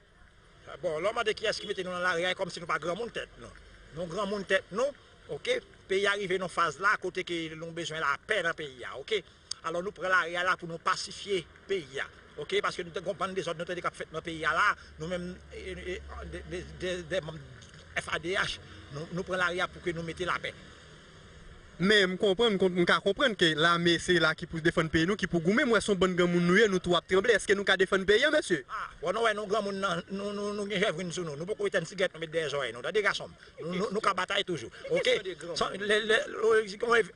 Bon, lè w mande kiyès ki mete nou nan lari a, e kòmsi nou pa granmoun tèt nou. Nou granmoun tèt nou, oke? Peyi a rive nan faz la kote ke nou bezwen lapè nan peyi a, oke? Alò, nou pran lari a la pou nou pasifye peyi a. Oke, paske nou te gon bann dezòd nou tande k ap fèt nan peyi a la, nou menm, e, e, de, de, de, de manm F A D H, nou, nou pran lari a pou ke nou mete lapè. Men m konprann, m kon- m ka konprann ke lame se la ki pou defann peyi nou, ki pou goumen. M wè se yon bann granmoun nou ye, nou tou ap tranble. Èske nou ka defann peyi a, mesye? Ah, bon, nou wè nou granmoun nan, nou, nou, nou gen jèvrin sou nou. Nou poko etenn sigarèt nou met dèyè zòrèy nou. Tande gason m. Nou, nou, nou ka batay toujou. Ok?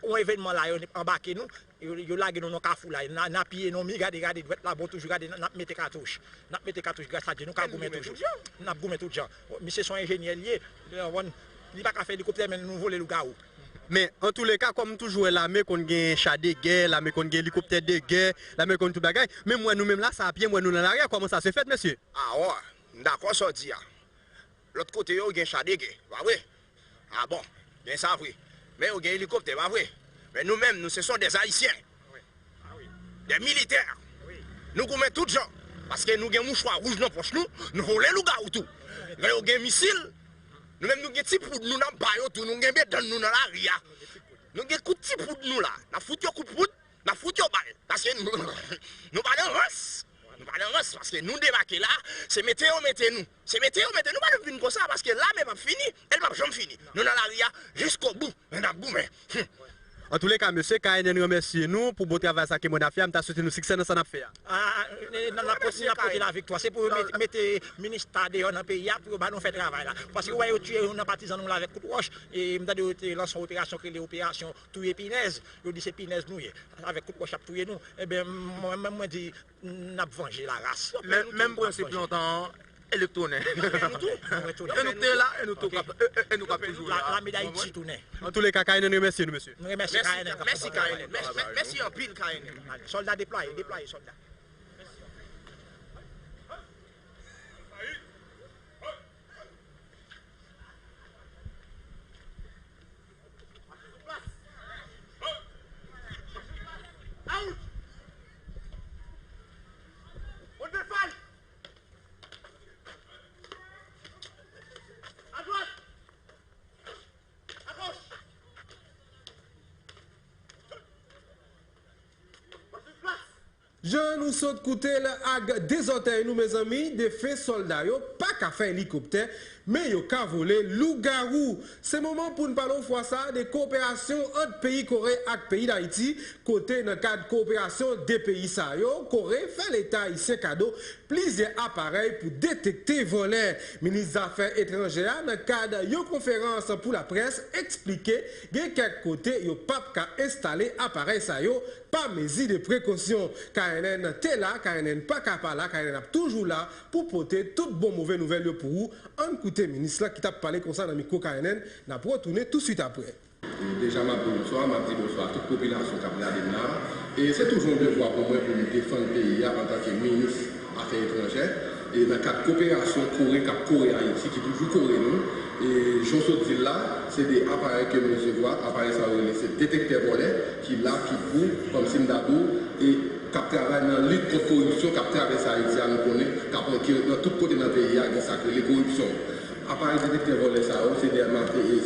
Yon evènman la, yo anbake nou. Yo, yo lage nou nan kafou la, n a, n a piye non mi, gade, gade dwèt la bon toujou, gade, n ap mete katouch. N ap mete katouch, gras a Dye, nou ka goumen toujou. N ap goumen tout jan. Misye se yon enjenyè li ye, li pa ka fè elikoptè, men nou vole lougawou. Men, antouleka, kòm m toujou wè lame konn gen cha de gè, lame konn gen elikoptè de gè, lame konn tout bagay, men m wè nou menm la, sa a pye, m wè nou nan lari a, kòman sa se fèt, mesye? Awa, m dakò sa w di a. Lòt kote yo gen cha de gè, pa vre? Ah bon, gen sa vre. Men yo gen elikoptè, pa vre? Men nou menm, nou se son dè ayisyen. Dè militè. Nou goumen tout jan. Paske nou gen mouchwa wouj nan pòch nou, nou vole lougawou tou. Lè yo gen misil, nou menm nou gen ti poud nou n ap ba yo tou, nou gen bedann nou nan lari a. Nou gen kout ti poud nou la, n ap fout yo kout poud, n ap fout yo bal. Paske nou, nou pa nan rans. Nou pa nan rans, paske nou debake la, se mete yo mete nou. Se mete yo mete nou, pa nan vin konsa, paske lame p ap fini, e l p ap janm fini. Nou nan lari a jiskobou, men n ap goumen. Hum. Antouleka, mesye, K N N renmèsye nou pou bon travay sa ke mwen ap fè a. M ta swete nou siksè nan sa n ap fè a. Ah, n ap pote, n ap pote laviktwa. Se pou yo mete, mete minis ta deyò nan peyi a, pou yo ba nou fè travay la. Paske ou wè yo tiye youn nan patizan nou la avèk kout wòch. E m tande yo te lanse yon operasyon ki rele operasyon touye pinèz. Yo di se pinèz nou ye. Avèk kout wòch y ap touye nou. Ebyen, mwen menm mwen di, n ap vanje laras. Menm prensip lontan an, elektwonen. E nou te la, e nou tou kap, e nou kap toujou la. Lame Dayiti tounen. Antouleka, K N N remèsye nou, mesye. Nou remèsye K N N. Mèsi K N N. Mèsi anpil K N N. Sòlda deplwaye, deplwaye sòlda. Jan nou sot koute l ak de zòtèy nou, mezanmi, defen sòlda yo pa ka fè elikoptè, men yo ka vole lougawou. Se moman pou n pale yon fwa sa a de kowoperasyon ant peyi Kore ak peyi Dayiti, kote nan kad kowoperasyon de peyi sa yo, Kore fè Leta ayisyen kado plizyè aparèy pou detekte vòlè. Minis Zafè Etranjè a, nan kad yon konferans pou laprès, eksplike gen kèk kote yo p ap ka enstale aparèy sa yo pa mezi de prekosyon. K N N te la, K N N pa ka pa la, K N N ap toujou la pou pote tout bon move nouvèl yo pou ou. Ann koute minis la ki t ap pale konsa nan mikwo K N N, n ap retounen touswit apre. Deja m ap di bonswa, m ap di bonswa a tout popilasyon k ap gade m la. E se toujou yon devwa pou mwen pou m defann peyi a antanke minis afè etranjè. E nan kad koperasyon Kore k ap kore Ayiti, ki toujou kore nou, e jan w sot di l la, se de aparèy ke m resevwa. Aparèy sa yo rele se detektè vòlè, ki la, ki pou, kòmsi m ta di w, e k ap travay nan lit kont koripsyon k ap travèse Ayiti a, nou konnen, k ap, ki nan tout kote nan peyi a, gen sa k rele koripsyon. Aparèy detektè vòlè sa yo, se de,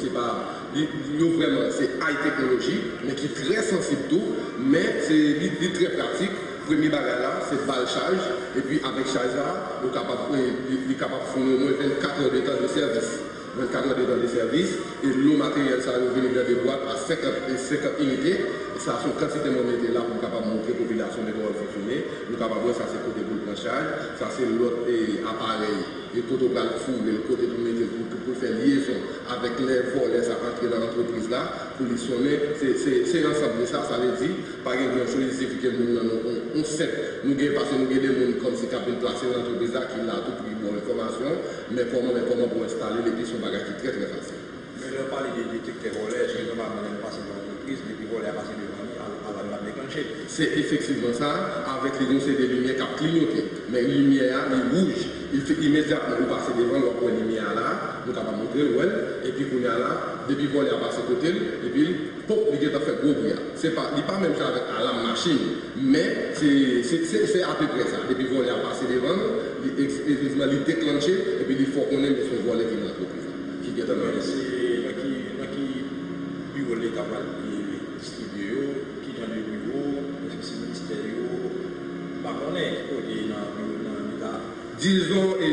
se pa, li, yo vrèman, se high technology, men ki trè sansib tou, men se, li, li trè pratik. Premye bagay la, se ba l chaj, epi avèk chaj la, ou kapab, li, li kapab founi omwen vennkat è de tan de sèvis. Vennkat è de tan de sèvis, e lo materyèl sa yo vini nan de bwat a senkant, e senkant inite. Sa se yon kantite mwen mete la pou m kapab montre popilasyon de kòman l fonksyone. Nou kapab wè sa se kote pou l pran chaj, sa se lòt, e, aparèy. E kote w pral foure l, kote pou mete l, pou, pou, pou l fè lyezon avèk lè vòlè sa antre nan antrepriz la, pou li sonnen, se, se, se ansanm de sa, sa vle di, pa gen gran choz, li sifi ke moun nan, nou, on, on senp, nou gen, paske nou gen de moun kòmsi k ap vin plase nan antrepriz la, ki la tou pou li ba w enfòmasyon, men kòman, men kòman pou w enstale l, epi se yon bagay ki trè, trè fasil. Men lè w pale de detektè vòlè, èske nòmalman lè nou pase nan yon antrepriz, depi vòlè a pase devan li, al-, alam nan ap deklanche? Se efektivman sa, avèk li gen yon seri de limyè k ap kliyote. Men limyè a, li wouj, li fè imedyatman ou pase devan l, w ap wè limyè a la, nou kapab montre l, wè l, epi kounye a la, depi vòlè a pase kote l, epi l, pop, li gentan fè gwo bri a. Se pa, li pa menm jan avèk alam machin, men se, se, se, se apeprè sa. Depi vòlè a pase devan l, li, efektivman, li deklanche, epi li fè w konnen men se yon vòlè ki nan antrepriz la, ki gentan nan antrepriz la. Nan ki, nan ki biwo Leta pral distribye yo? Ki jan de biwo? Èske se ministè yo? M pa konnen ki kote nan, nan Leta. Dizon, e,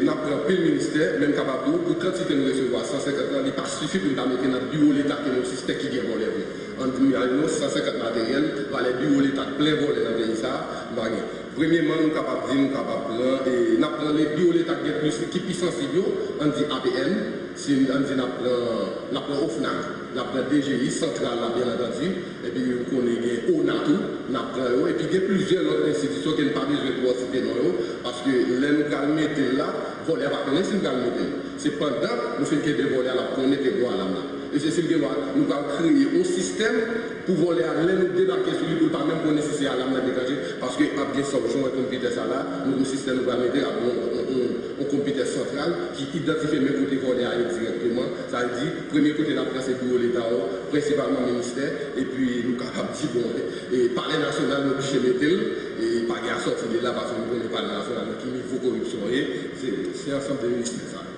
n Gen anpil ministè, men m kapab di w, pou kantite nou resevwa, san senkant lan, li pa sifi pou n ta mete nan biwo Leta ke nou sistè ki gen vòlè vre. Ann di, imajinew san senkant materyèl, valè biwo Leta plen vòlè nan peyi sa a, nou pa gen. Premyeman, nou kapab di, nou kapab pran, e n ap pran le biwo Leta ki gen plis, ki pi sansib yo, ann di A P N, si, ann di n ap pran, n ap pran OFNAC, n ap pran D G I, santral la, byen antandi, epi nou konnen gen ONA tou, n ap pran yo, epi gen plizyè lòt enstitisyon ke n pa bezwen twò site non yo, paske lè nou pral mete l la, vòlè a pa konnen si n pral mete l. Se pandan nou fin kenbe vòlè a, l ap konnen ke gon alam la. E se si l gen dwa, nou pral kreye yon sistèm pou vòlè a, lè nou debake sou li, pou l pa menm konnen si se alam nan deklanche, paske ap gen sa w jwenn konpitè sa la, nou gon sistèm nou pral mete, ap gen yon, yon, yon, yon konpitè santral ki idantifye men kote vòlè a ye dirèkteman. Sa vle di, premye kote n ap pran se biwo Leta yo, prensipalman ministè, epi nou kapab di, bon, e Palè Nasyonal, nou oblije mete l, e pa gen a sòti de la, paske nou konnen Palè Nasyonal nan ki nivo koripsyon ye, se, se ansanm de ministè sa yo.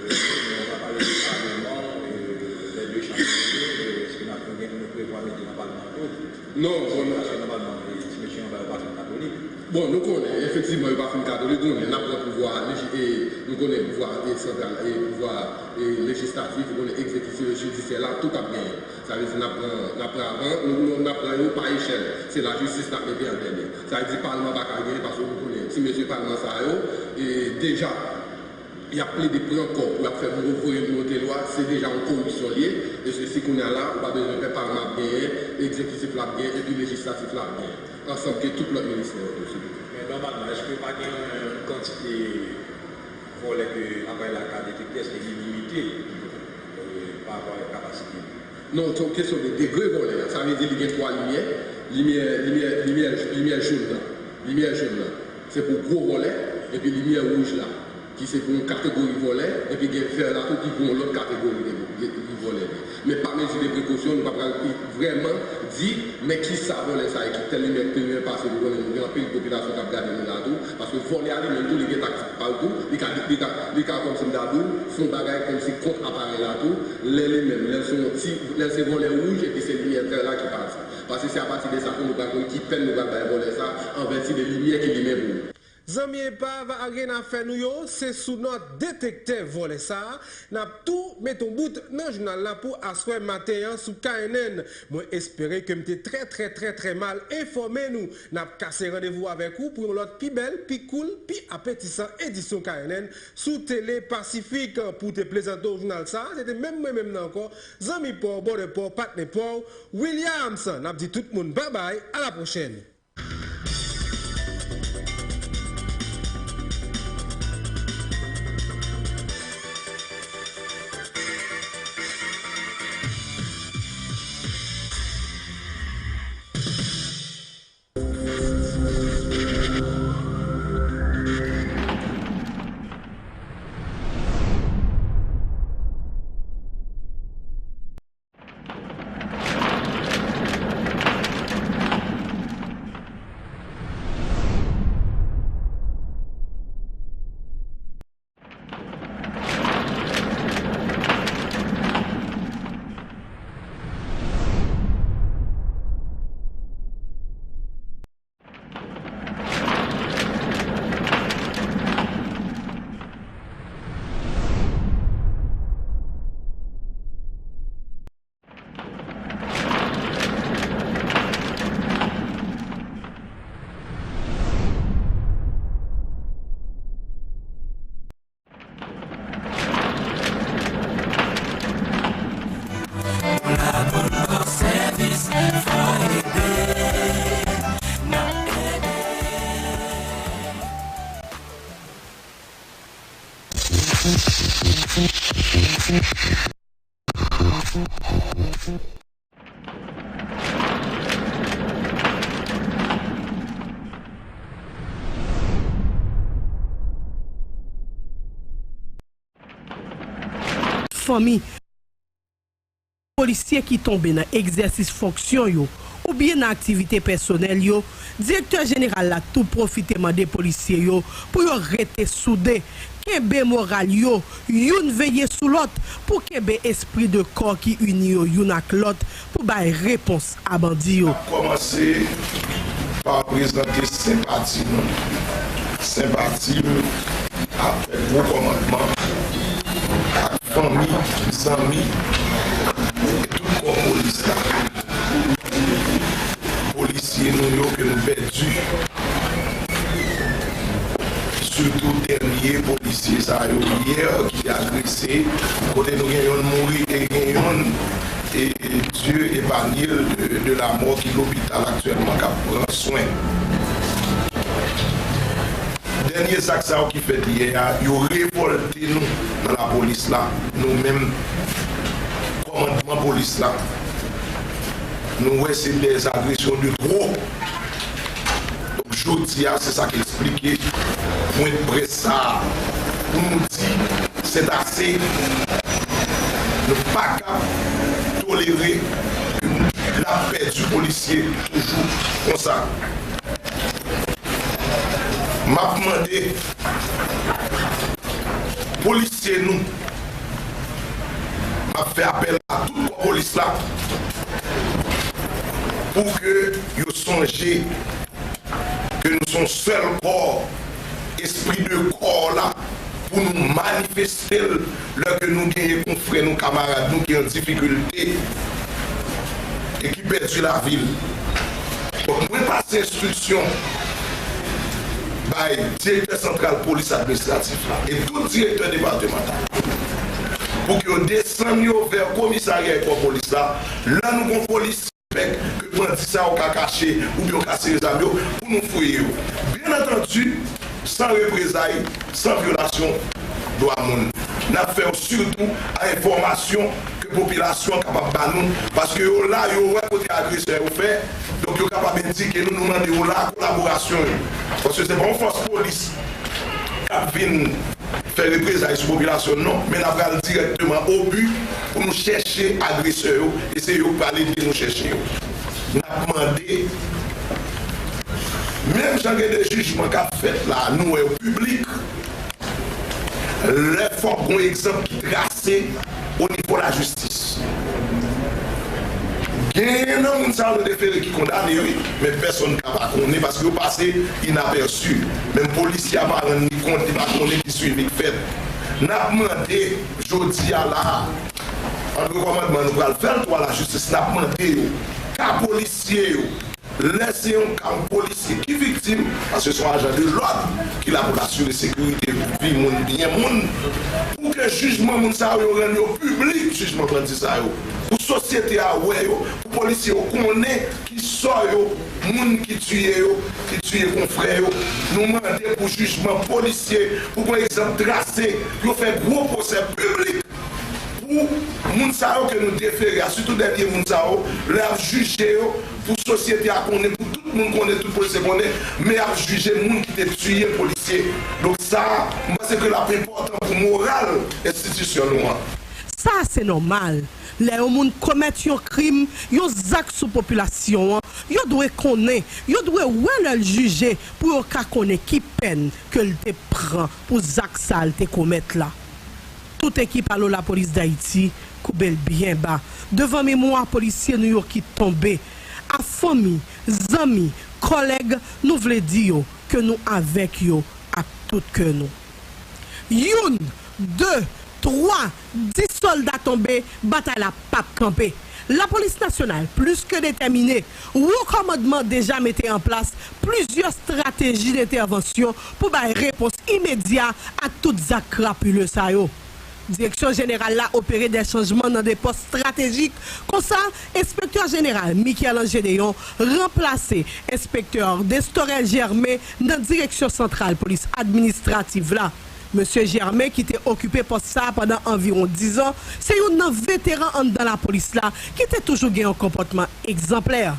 Wi, nou pa pale de Palman, e, lè de chanm yo, e, èske n ap gen, nou prevwa mete nan Palman tou? Non, bon, paske nòmalman, e, ti mesye anba yo pa fin katolik. Bon, nou konnen, efektivman, yo pa fin katolik, nou konnen, n ap pran pouvwa leji-, e, nou konnen pouvwa, e, santral, e, pouvwa, e, lejislatif, nou konnen egzekitif, jidisyè la, tout ap genyen. Sa vle di, n ap pran, n ap pran avan, nou, nou, n ap pran yo pa echèl. Se lajistis n ap mete an dènye. Sa vle di, palman pa ka genyen, paske nou konnen, ti mesye palman sa yo, e, deja, y ap plede pran kòb pou y ap fè voye monte lwa, se deja yon koripsyon l ye, e se si kounye a la, ou pa bezwen pè, palman ap genyen, egzekitif la ap genyen, epi lejislatif la ap genyen. Ansanm ke tout lòt ministè yo tou, silvouplè. Men nòmalman, èske pa gen yon kantite vòlè ke aparèy la ka detekte, èske li limite, e, pa rapò avèk kapasite li? Non, se yon kesyon de degre vòlè a. Sa vle di li gen twa limyè. Limyè, limyè, limyè, limyè jòn nan. Limyè jòn nan, se pou gwo vòlè, epi limyè wouj la, ki se pou yon kategori vòlè, epi gen vè la tou ki pou yon lòt kategori de, de, de vòlè. Men pa mezi de prekosyon, nou pa pral vrèman di, men kisa vòlè sa ye, ki tèl limyè, ki tèl limyè pase, nou konnen nou gen anpil popilasyon k ap gade nou la tou, paske vòlè a li menm tou, li gen taktik pa l tou, li ka, li ka, li ka kòmsi m ta di w, fè yon bagay kòmsi kont aparèy la tou, lè li menm, lè l se yon ti, lè l se vòlè wouj, epi se limyè vè la ki pati. Paske se apati de sa ke nou pral konn ki pèn nou pral bay vòlè sa, an vèti de limyè ki limen pou ou. Zanmi epav, a ryen a fè nou yo, se sou nòt detektè vòlè sa a, n ap tou mete yon bout nan jounal la pou aswè maten an sou K N N. Mwen espere ke m te trè, trè, trè, trè mal enfòme nou. N ap kase randevou avèk ou pou yon lòt pi bèl, pi koul, pi apetisan edisyon K N N sou Tele Pasifik. Pou te prezante w jounal sa a, se te menm mwen menm nan ankò, zanmi pa w, bòdè pa w, patnè pa w, Williams. N ap di tout moun babay, a la pwochèn. Fanmi polisye ki tonbe nan egzèsis fonksyon yo oubyen nan aktivite pèsonèl yo, Direktè Jeneral la tou pwofite mande polisye yo pou yo rete soude, kenbe moral yo, youn veye sou lòt, pou kenbe espri de kò ki ini yo youn ak lòt pou bay repons a bandi yo. N ap kòmanse pa prezante senpati nou. Senpati m avèk gwo kòmandman, ak fanmi, zanmi, e tout kò polis la. Polisye nou yo ke nou pèdi. Sitou dènye polisye sa yo yè ki te agrese, kote nou gen yonn mouri e gen yonn, e Dieu épargne de, de la mort, ki lopital aktyèlman k ap pran swen. Dènye zak sa yo ki fèt yè a, yo revòlte nou nan lapolis la, nou menm kòmandman polis la. Nou wè se des agressions de trop. Donk, jodi a, se sa k eksplike pwen de près sa a. Pou nou di, c'est assez. Nou pa ka tolere ke n ap pèdi polisye toujou konsa. M ap mande polisye nou, m ap fè apèl a tout kò polis la pou ke yo sonje ke nou se yon sèl kò, espri de kò la, pou nou manifeste l lè ke nou genyen konfrè nou, kamarad nou ki an difikilte e ki pèdi lavi l. Donk, mwen pase enstriksyon bay direktè santral polis administratif la e tout direktè depatmantal pou ke yo desann yo vè komisarya e kò polis la. Lè nou gon polis pèk ke bandi sa yo ka kache oubyen yo ka sere zam yo pou nou fouye yo. Byen antandi, san reprezay, san vyolasyon dwa moun. N ap fè yo sitou a enfòmasyon ke popilasyon an kapab ba nou, paske yo la, yo wè kote agresè yo fè, donk yo kapab endike nou, nou mande yo la kolaborasyon yo. Paske se pa yon fòs polis k ap vin fè reprezay sou popilasyon, non, men n ap pral dirèkteman o bi pou nou chèche agresè yo, e se yo k pral ede nou chèche yo. N ap mande, menm jan gen de jijman k ap fèt la, nou wè yo piblik, lè fòk gon egzanp ki trase o nivo lajistis. Genyen nan moun sa yo nou te fere ki kondane, wi, men pèsonn ka pa konnen paske yo pase inapèsi. Menm polisye a pa rann li kont, li pa konnen ki swivi k fèt. N ap mande jodi a la a, antre kòmandman nou pral fè l tou a lajistis, n ap mande yo, ka polisye yo, lè se yon ka yon polisye ki viktim, paske se yon ajan de lòd ki la pou l asire sekirite vi moun, byen moun, pou ke jijman moun sa yo, yo rann yo piblik, jijman bandi sa yo, pou sosyete a wè yo, pou polisye yo konnen ki sò yo, moun ki tiye yo, ki tiye konfrè yo. Nou mande pou jijman polisye, pou gon egzanp trase, yo fè gwo pwosè piblik pou moun sa yo ke nou defere a, sitou dènye moun sa yo, lè y ap jije yo, pou sosyete a konnen, pou tout moun konnen, tout polisye konnen, men y ap jije moun ki te tiye polisye. Donk sa, m panse ke l ap enpòtan pou moral enstitisyon nou an. Sa se nòmal. Lè yon moun komèt yon krim, yon zak sou popilasyon an, yo dwe konnen, yo dwe wè lè l jije pou yo ka konnen ki pèn ke l te pran pou zak sa l te komèt la. Tout ekip Alo Lapolis Dayiti koube l byen ba devan memwa polisye nou yo ki tonbe. A fanmi, zanmi, kòlèg, nou vle di yo ke nou avèk yo ak tout kè nou. Youn, de, twa, dis sòlda tonbe, batay la p ap kanpe. Lapolis nasyonal plis ke detèmine. Wo kòmandman deja mete an plas plizyè estrateji dentèvansyon pou bay repons imedya ak tout zak krapile sa yo. Direksyon jeneral la opere de chanjman nan de pòs estratejik. Konsa, enspektè jeneral Michel-Ange Deyon ranplase enspektè Destorel Germain nan Direksyon Santral Polis Administrativ la. Mesye Germain, ki te okipe pòs sa a pandan anviwon diz an, se youn nan veteran anndan lapolis la ki te toujou gen yon konpòtman egzanplè.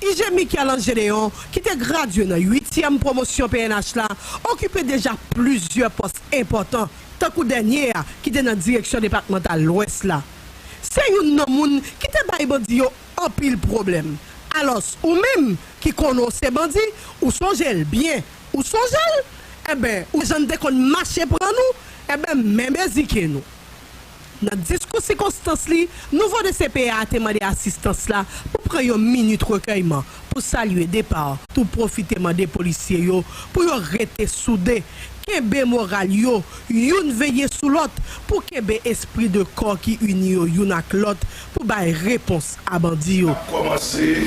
I G Michel-Ange Deyon, ki te gradye nan uityèm pwomosyon P N H la, okipe deja plizyè pòs enpòtan, tankou dènye a ki te nan direksyon depatmantal Lwès la. Se youn nan moun ki te bay bandi yo anpil pwoblèm. Alòs, ou menm ki konnen w se bandi, ou sonje l byen. Ou sonje l? Enben, ou jan n te konn mache pran nou, enben, men bezike nou. Nan diskou sikonstans li, nouvo D C P A a te mande asistans la pou pran yon minit rekèyman pou salye depa, tou pwofite mande polisye yo pou yo rete soude, kenbe moral yo, youn veye sou lòt, pou kenbe espri de kò ki ini yo youn ak lòt, pou bay repons a bandi yo. Kòmanse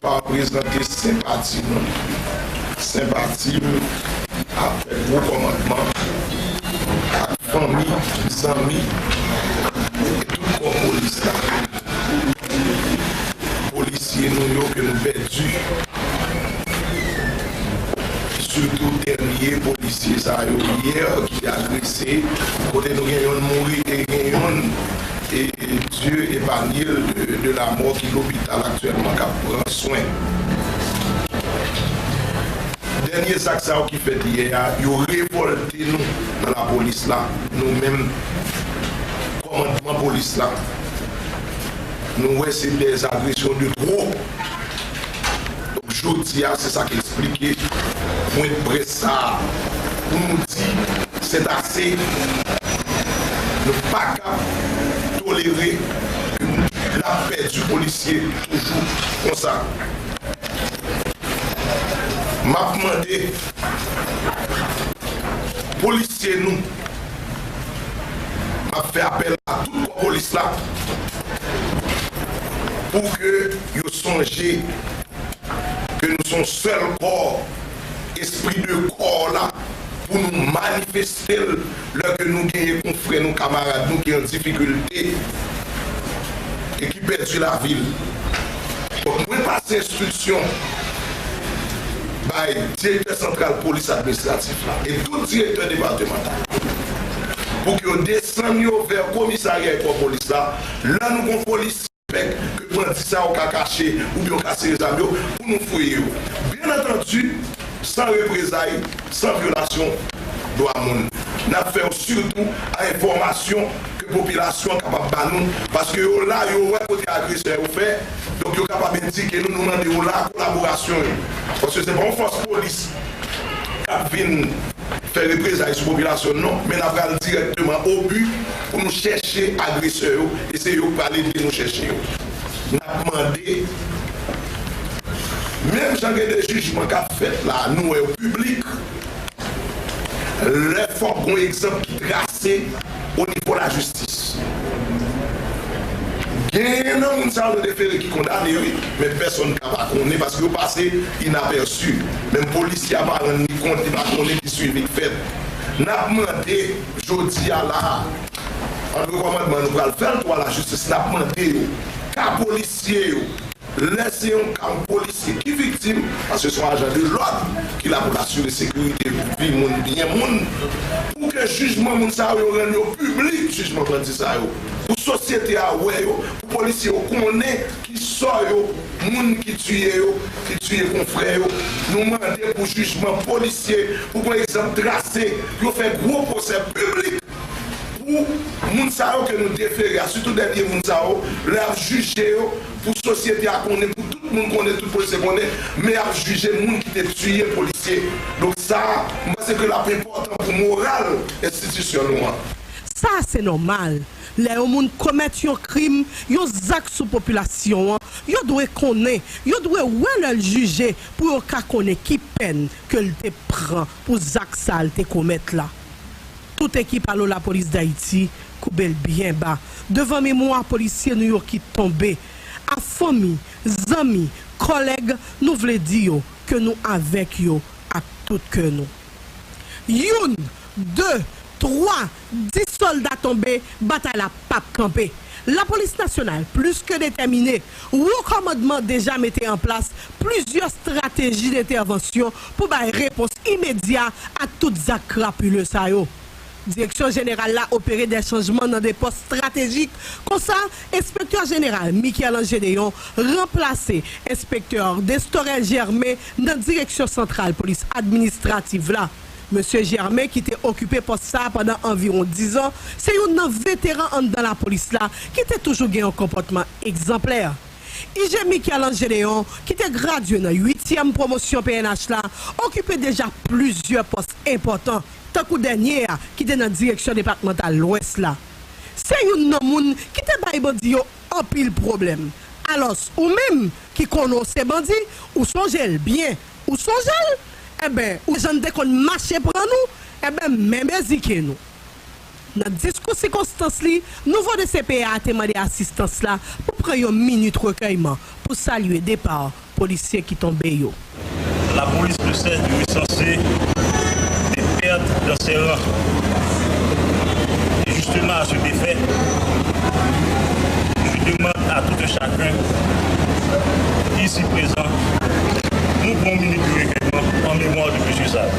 pa prezante senpati nou. Senpati m avèk wo kòmandman, ak fanmi, zanmi, e tout kò polis la. Polisye nou yo ke nou pèdi. Sitou dènye polisye sa yo yè ki te agrese, kote nou gen yonn mouri e gen yonn, e, e Dieu épargne l de, de la mort, ki lopital aktyèlman k ap pran swen. Dènye zak sa yo ki fèt yè a, yo revòlte nou nan lapolis la, nou menm kòmandman polis la. Nou wè se des agressions de trop. Donk, jodi a, se sa k eksplike pwen de près sa a. Pou nou di, c'est assez. Nou pa ka tolere n ap pèdi polisye toujou konsa. M ap mande polisye nou, m ap fè apèl a tout kò polis la pou ke yo sonje ke nou se yon sèl kò, espri de kò la, pou nou manifeste l lè ke nou genyen konfrè nou, kamarad nou ki an difikilte e ki pèdi lavi l. Donk, mwen pase enstriksyon bay direktè santral polis administratif la e tout direktè depatmantal pou ke yo desann yo vè komisarya e kò polis la. Lè nou gon polis pèk ke bandi sa yo ka kache oubyen yo ka sere zam yo pou nou fouye yo. Byen antandi, san reprezay, san vyolasyon dwa moun. N ap fè yo sitou a enfòmasyon ke popilasyon an kapab ba nou, paske yo la, yo wè kote agresè yo fè, donk yo kapab endike nou, nou mande yo la kolaborasyon yo. Paske se pa yon fòs polis k ap vin fè reprezay sou popilasyon n non, men n ap pral dirèkteman o bi pou nou chèche agresè yo, e se yo k pral ede nou chèche yo. N ap mande, menm jan gen de jijman k ap fèt la, nou wè yo piblik, lè fòk gon egzanp ki trase o nivo lajistis. Genyen nan moun sa yo nou defere ki kondane, wi, men pèsonn ka pa konnen paske yo pase inapèsi. Menm polisye a pa rann li kont, li pa konnen ki swivi k fèt. N ap mande jodi a la a, an rekòmandman nou pral fè l tou a lajistis, n ap mande yo, ka polisye yo, lè se yon ka yon polisye ki viktim, paske se yon ajan de lòd ki la pou l asire sekirite vi moun, byen moun, pou ke jijman moun sa yo, yo rann yo piblik, jijman bandi sa yo, pou sosyete a wè yo, pou polisye yo konnen ki sò yo, moun ki tiye yo, ki tiye konfrè yo. Nou mande pou jijman polisye, pou gon egzanp trase, yo fè gwo pwosè piblik pou moun sa yo ke nou defere a, sitou dènye moun sa yo, lè y ap jije yo, pou sosyete a konnen, pou tout moun konnen, tout polisye konnen, men y ap jije moun ki te tiye polisye. Donk sa, m panse ke l ap enpòtan pou moral enstitisyon nou an. Sa se nòmal. Lè yon moun komèt yon krim, yon zak sou popilasyon an, yo dwe konnen, yo dwe wè lè l jije pou yo ka konnen ki pèn ke l te pran pou zak sa l te komèt la. Tout ekip Alo Lapolis Dayiti koube l byen ba devan memwa polisye nou yo ki tonbe. A fanmi, zanmi, kòlèg, nou vle di yo ke nou avèk yo ak tout kè nou. Youn, de, twa, dis sòlda tonbe, batay la p ap kanpe. Lapolis nasyonal plis ke detèmine. Wo kòmandman deja mete an plas plizyè estrateji dentèvansyon pou bay repons imedya a tout zak krapile sa yo. Direksyon jeneral la opere de chanjman nan de pòs estratejik. Konsa, enspektè jeneral Michel-Ange Deyon ranplase enspektè Destorel Germain nan direksyon santral polis administrativ la. Mesye Germain, ki te okipe pòs sa a pandan anviwon diz an, se youn nan veteran anndan lapolis la ki te toujou gen yon konpòtman egzanplè. I G Michel-Ange Deyon, ki te gradye nan uityèm pwomosyon P N H la, okipe deja plizyè pòs enpòtan, tankou dènye a ki te nan direksyon depatmantal Lwès la. Se youn nan moun ki te bay bandi yo anpil pwoblèm. Alòs, ou menm ki konnen w se bandi, ou sonje l byen. Ou sonje l? Enben, ou jan n te konn mache pran nou, enben, menm ezike nou. Nan diskou sikonstans li, nouvo D C P A a te mande asistans la pou pran yon minit rekèyman pou salye depa polisye ki tonbe yo. La police ne cesse de recenser des pertes dans ses rangs. Et justement, à cet effet, je demande à tout un chacun, ici présent, nou pran yon minit de recueillement en mémoire de monsieur Sall.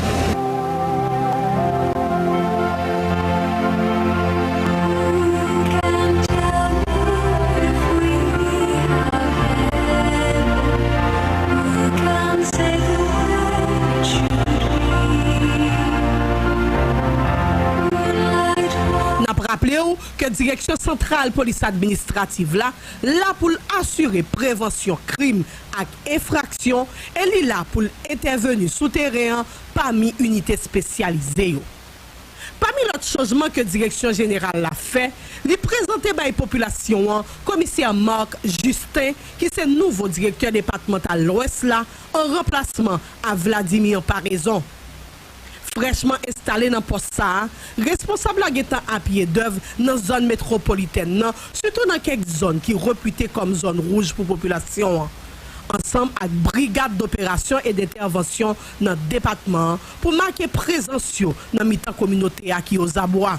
N ap raple w ke Direksyon Santral Polis Administrativ la la pou l asire prevansyon krim ak enfraksyon e li la pou l entèveni sou teren an pami inite espesyalize yo. Pami lòt chanjman ke Direksyon Jeneral la fè, li prezante bay popilasyon an Komisè Marc Justin, ki se nouvo Direktè Depatmantal Lwès la, an ranplasman a Vladimir Paraison. Frèchman enstale nan pòs sa a, responsab la gentan a pye dèv nan zòn metwopolitèn nan, sitou nan kèk zòn ki repite kòm zòn wouj pou popilasyon an, ansanm ak Brigad d'Opération et d'Intervention nan depatman an pou make prezans yo nan mitan kominote a ki ozabwa.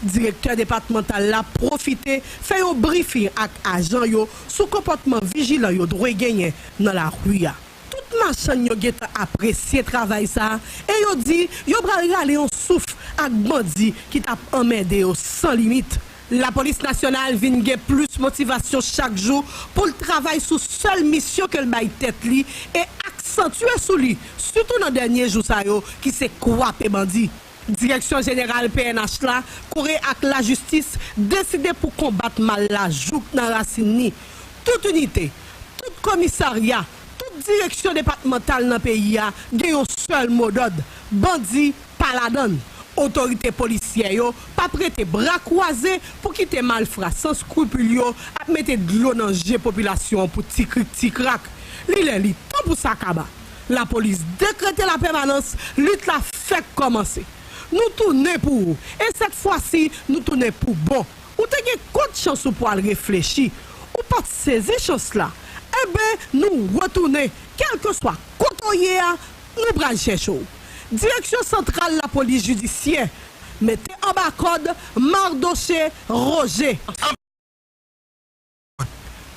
Direktè depatmantal la pwofite fè yon brifing ak ajan yo sou konpòtman vijilan yo dwe genyen nan lari a. Tout machann yo gentan apresye travay sa a e yo di yo pral rale yon souf ak bandi ki t ap anmède yo san limit. Lapolis Nasyonal vin gen plis motivasyon chak jou pou l travay sou sèl misyon ke l bay tèt li e aksantye sou li, sitou nan dènye jou sa yo, ki se kwape bandi. Direksyon Jeneral P N H la, kore ak lajistis, deside pou konbat mal la jouk nan rasin li. Tout inite, tout komisarya, tout direksyon depatmantal nan peyi a gen yon sèl modòd, bandi pa ladan l. Otorite polisyè yo p ap rete bra kwaze pou kite malfra san skripil yo ap mete dlo nan je popilasyon an pou ti krik ti krak. Li lè li tan pou sa kaba. Lapolis dekrete lapèmanans, lit la fèk kòmanse. Nou tounen pou ou, e sèt fwa si, nou tounen pou bon. Ou te gen kot chans ou pwal reflechi. Ou pa t sezi chans la. Enben, nou retounen. Kèlkeswa kote w ye a, nou pral chèche w. Direksyon Santral Lapolis Jidisyè mete anba kòd Mardoché Roger.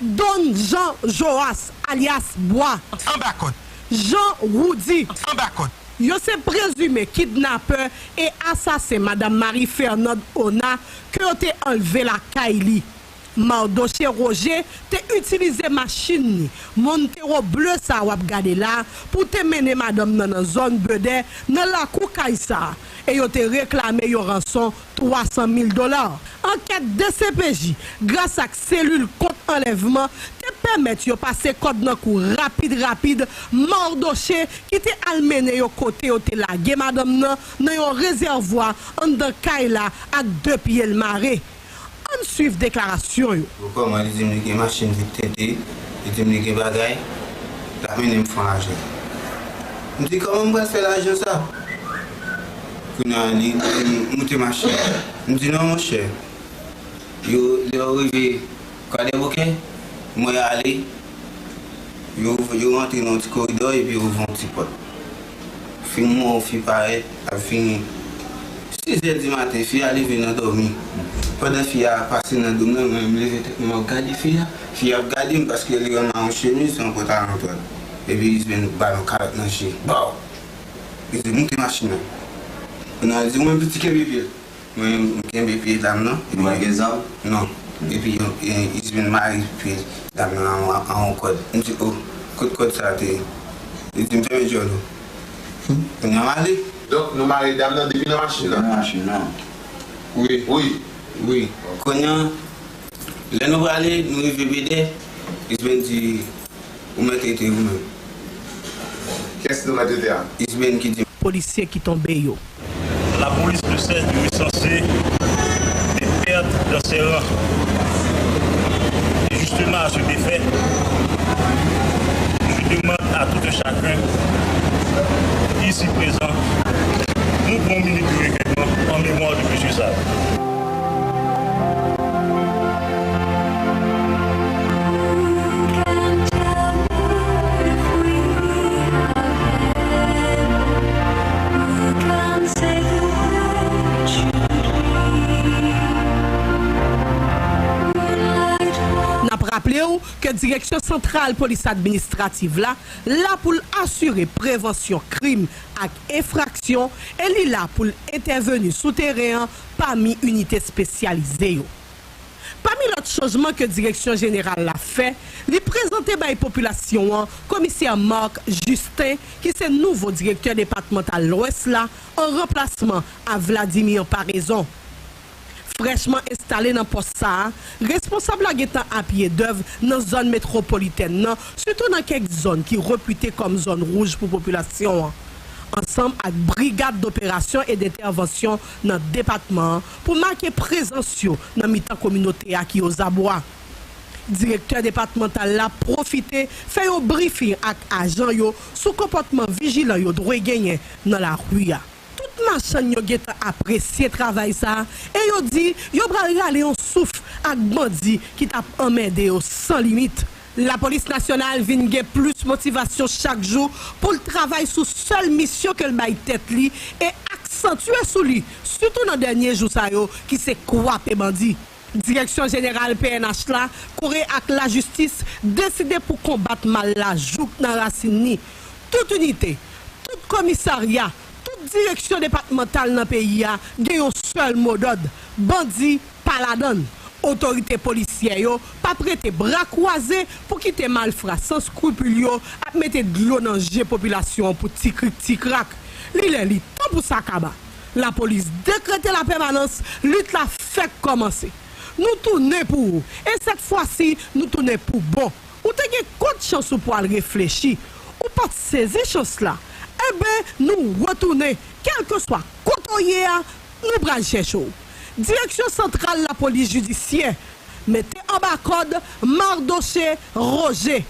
Don Jean Joas, alyas Bwa. Anba kòd. Jean Roudy. Anba kòd. Yo se prezime kidnapè e asasen Madanm Marie Fernande Ona ke yo te anlve lakay li. Mardoché Roger te itilize machin li, Montero ble sa w ap gade la, pou te mennen madanm nan nan zòn Bedè, nan lakou kay sa, e yo te reklame yon ranson twa san mil dola. Ankèt D C P J, gras ak selil kont anlèvman, te pèmèt yo pase kòd nan kou rapid rapid Mardoché ki te al mennen yo kote yo te lage madanm nan, nan yon rezèvwa anndan kay la ak de pye l mare. Ann swiv deklarasyon yo. Kòman li di m li gen machin li tente, li di m li gen bagay, l ap mennen m fè yon lajan. M di, "Kòman m pral fè lajan sa?" Kounye a, li di m, "Moute machin." M di, "Non, monchè." Yo, lè yo rive Kwadèboukè, mwen ale, yo, yo rantre nan yon ti koridò epi yo ouvri yon ti pòt. Fin mwen, yon fi parèt, ap vini. Sizè di maten, fi a leve nan dòmi. Pandan fi a pase nan do m nan, mwen menm leve tèt mwen, m ap gade fi a. Fi a ap gade m paske li wè m a yon chemiz, yon pantalon dwat. Epi Isben ba l yon kalòt nan je. Baw! Li di, "Moute machin nan." Kounye a, li di, "Ou menm piti kenbe pye l." Mwen, m kenbe pye dam nan. Ou pa gen zam? Non. Epi, e, Isben mare pye dam nan an, an yon kòd. M di, "O, kot kòd sa a te ye?" Li di m, "Fèmen djòl ou." Kounye a m ale. Donk, nou mare dam nan depi nan machin nan? Depi nan machin nan. Wi. Wi. Wi. Kounye a, lè nou prale, nou rive Bedè, Isben di, "Ou mèt rete ou menm." Kiyès nou mèt rete a? Isben ki di. Polisye ki tonbe yo. La police ne cesse de recenser des pertes dans ses rangs. Et justement, à cet effet, je demande à tout un chacun, Raple w ke Direksyon Santral Polis Administrativ la la pou l asire prevansyon krim ak enfraksyon e li la pou l entèveni sou teren an pami inite espesyalize yo. Pami lòt chanjman ke Direksyon Jeneral la fè, li prezante bay popilasyon an Komisè Marc Justin, ki se nouvo Direktè Depatmantal Lwès la, an ranplasman a Vladimir Paraison. Frèchman enstale nan pòs sa a, responsab la gentan apiye dèv nan zòn metwopolitèn nan, sitou nan kèk zòn ki repite kòm zòn wouj pou popilasyon an, ansanm ak Brigad Doperasyon e Dentèvansyon nan depatman an pou make prezans yo nan mitan kominote a ki ozabwa. Direktè depatmantal la pwofite fè yon brifing ak ajan yo sou konpòtman vijilan yo dwe genyen nan lari a. Tout machann yo gentan apresye travay sa a e yo di yo pral rale yon souf ak bandi ki t ap anmède yo san limit. Lapolis Nasyonal vin gen plis motivasyon chak jou pou l travay sou sèl misyon ke l bay tèt li e aksantye sou li, sitou nan dènye jou sa yo, ki se kwape bandi. Direksyon Jeneral P N H la, kore ak lajistis, deside pou konbat mal la jouk nan rasin li. Tout inite, tout komisarya, tout direksyon depatmantal nan peyi a gen yon sèl modòd: bandi pa ladan l. Otorite polisyè yo p ap rete bra kwaze pou kite malfra san skripil yo ap mete dlo nan je popilasyon an pou ti krik ti krak. Li lè li tan pou sa kaba. Lapolis dekrete lapèmanans, lit la fèk kòmanse. Nou tounen pou ou, e sèt fwa si, nou tounen pou bon. Ou te gen kont chans ou pwal reflechi. Ou pa t sezi chans la. Enben, nou retounen. Kèlkeswa kote w ye a, nou pral chèche w. Direksyon Santral Lapolis Jidisyè mete anba kòd Mardoché Roger.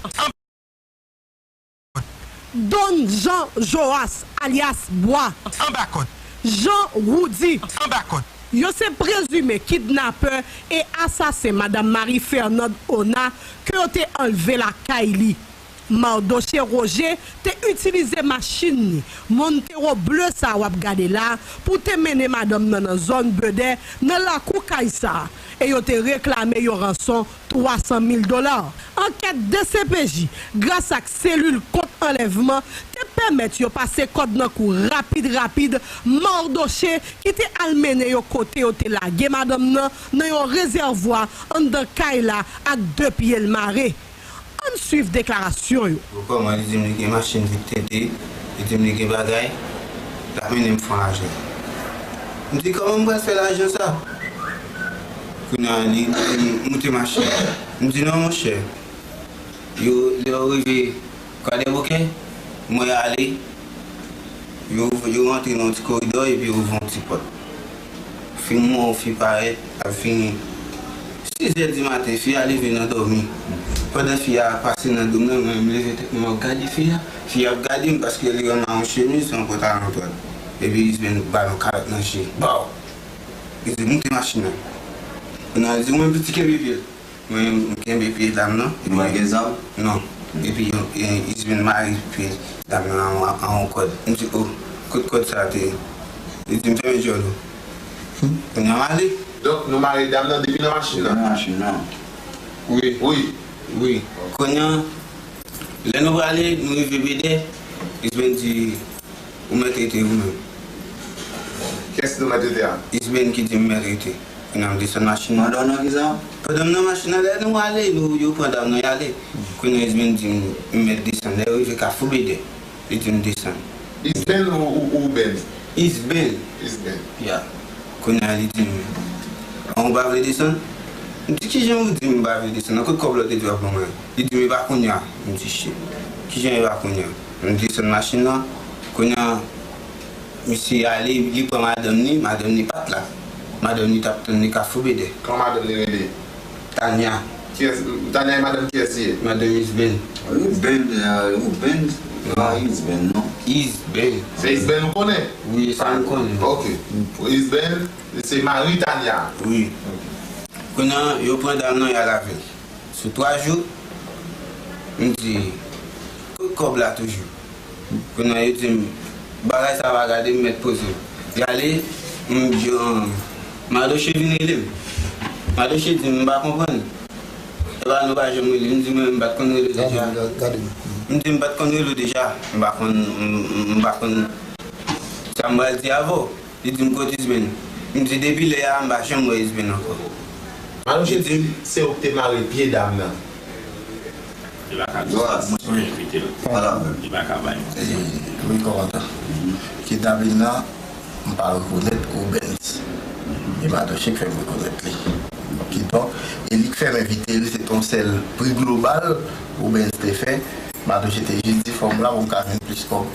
Don Jean Joas, alyas Bwa. Anba kòd. Jean Roudy. Anba kòd. Yo se prezime kidnapè e asasen Madanm Marie Fernande Ona ke yo te anlve lakay li. Mardoché Roger te itilize machin li, Montero ble sa w ap gade la, pou te mennen madanm nan nan zòn Bedè, nan lakou kay sa, e yo te reklame yon ranson twa san mil dola. Ankèt D C P J, gras ak selil kont anlèvman, te pèmèt yo pase kòd nan kou rapid rapid Mardoché, ki te al mennen yo kote yo te lage madanm nan, nan yon rezèvwa anndan kay la ak de pye l mare. Ann swiv deklarasyon yo. Kòman li di m li gen machin vit tete, li di m li gen bagay, l ap mennen m fè yon lajan. M di, kòman m pral fè lajan sa? Kounye a, li di m moute machin. M di, non, monchè. Yo, lè yo rive Kwadèboukè, mwen ale, yo, yo rantre nan yon ti koridò epi yo ouvri yon ti pòt. Fi m wè yon fi parèt, ap vini. Sizè di maten, fi a leve nan dòmi. Pandan fi a pase nan do m nan, mwen menm leve tèt mwen, m ap gade fi a. Fi a ap gade m paske li wè m a yon chemiz, yon pantalon dwat. Epi Isben ba l yon kalòt nan je. Baw! Li di, moute machin nan. Kounye a, li di, ou menm piti kenbe pye l. Mwen, m kenbe pye dam nan. Ou pa gen zam? Non. Epi, e, Isben mare pye dam nan an, an yon kòd. M di, o, kote kòd sa a te ye? Li di m fèmen djòl ou. Kounye a m ale. Donk, nou mare dam nan depi nan machin nan? Depi nan machin nan. Wi. Wi. Wi. Kounye a, lè nou prale, nou rive Bedè, Isben di, ou mèt rete ou menm. Kiyès nou mèt rete a? Isben ki di m mèt rete. Kounye a m desann machin nan. Pandan w nan kisa? Pandan m nan machin nan, lè nou ale, nou, yo pran dam nan, y ale. Kounye a Isben di m, m mèt desann. Lè yo rive Kafou Bedè, li di m desann. Isben ou, ou, ou Ben? Isben. Isben. Ya. Kounye a li di m, an ou pa vle desann? M di, kijan ou di m m pa vle desann? Nan kot kòb la w te di w ap ban mwen? Li di m, e pa kounye a. M di, shit. Kijan e pa kounye a? M desann machin nan. Kounye a, misye ale, li pran madanm ni, madanm ni pa t la. Madanm ni t ap tann li Kafou Bedè. Kòman madanm ni rele? Tanya. Kiyès? Tanya e madanm kiyès li ye? Madanm Isben. Isben, e, Isben. Non, Isben, non. Isben. Se Isben ou konnen? Wi, sa m konnen. Ok. Isben, se mari Tanya. Wi. Ok. Kounye a, yo pran dam nan, y al avè l. Sou twa jou, m di, kote kòb la toujou? Kounye a, yo di m, bagay sa pa gade m, mèt poze m. Y ale, m di, an, Madoche vin rele m. Madoche di m, m pa konprann. Papa nou pa janm rele. M di mwen, m pa t konn rele w deja. Gade, gade. M di m pa t konn rele w deja. M pa konn, m, m, m pa konn sa m pral di avè w. Li di m, kote Isben? M di, depi lè a, m pa janm wè Isben ankò. Malouche di se ou ki te mare pye dam nan. Li pa ka di sa, mwen ki envite l. Li pa ka bay manti. Wi, kòmandan. Kidnapin nan, m pa rekonèt Rubens. E Madoche k fè m rekonèt li. Kidonk, e li k fè m envite l, se t on sèl pri global Rubens te fè. Madoche te jis di fò m la pou m ka jwenn plis kòb.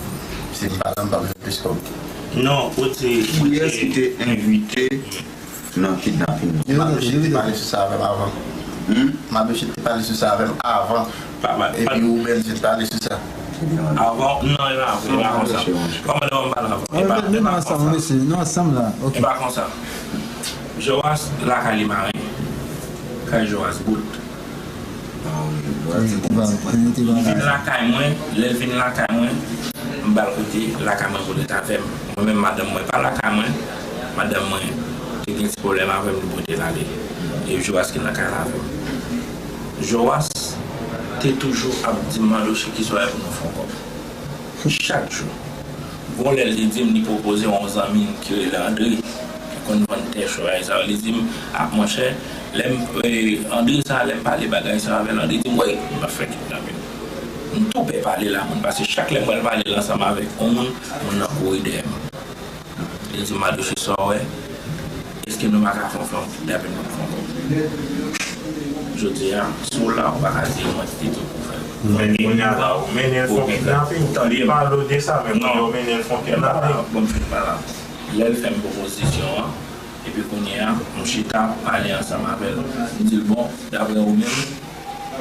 Si m pa la, m p ap jwenn plis kòb. Non, ou te, ou Kiyès ki te envite nan kidnapin nan? Madoche te pale sou sa avè m avan. Hmm? Madoche te pale sou sa avè m avan. Epi Rubens te pale sou sa. Avan, non, e pa vre, e pa konsa. Kòmandan, m pale avan. E pa, e pa konsa. Non, ansanm la. Ok. E pa konsa. Joas lakay li mare. Kay Joas bout. Li vin lakay mwen, lè l vin lakay mwen, m ba l kote lakay mwen pou l ret avè m. Mwen menm, madanm mwen pa lakay mwen, madanm mwen te gen ti pwoblèm avè m, li pote l ale. E Joas ki nan kay la avè m. Joas te toujou ap di m, Madoche, ki swa pou nou fè yon kòb. Chak jou. Gon lè li di m li pwopoze yon zanmi l ki rele Andre, ki konn vann tè chway sa yo. Li di m, a, monchè, lè m, e, Andre sa, lè m pale bagay sa avè l, Andre di m, wi, m ap fè kidnapin. M tou pè pale l a moun, paske chak lè m pral pale l ansanm avèk yon moun, moun nan kouri dèyè m. Li di m, Madoche, sa w wè? Èske nou pa ka fè yon, fè yon kidnapin pou n fè yon kòb? Jodi a, si w la, ou pa ka di mwen ki te di w pou w fè l. Men kounye a la, ou mennen l fè yon kidnapin. Tande m. Pale w de sa, men kounye a ou mennen l fè yon kidnapin. Bon, m fin pale. Lè l fè m pwopozisyon an, epi kounye a, m chita, pale ansanm avè l. M di l, bon, daprè ou menm,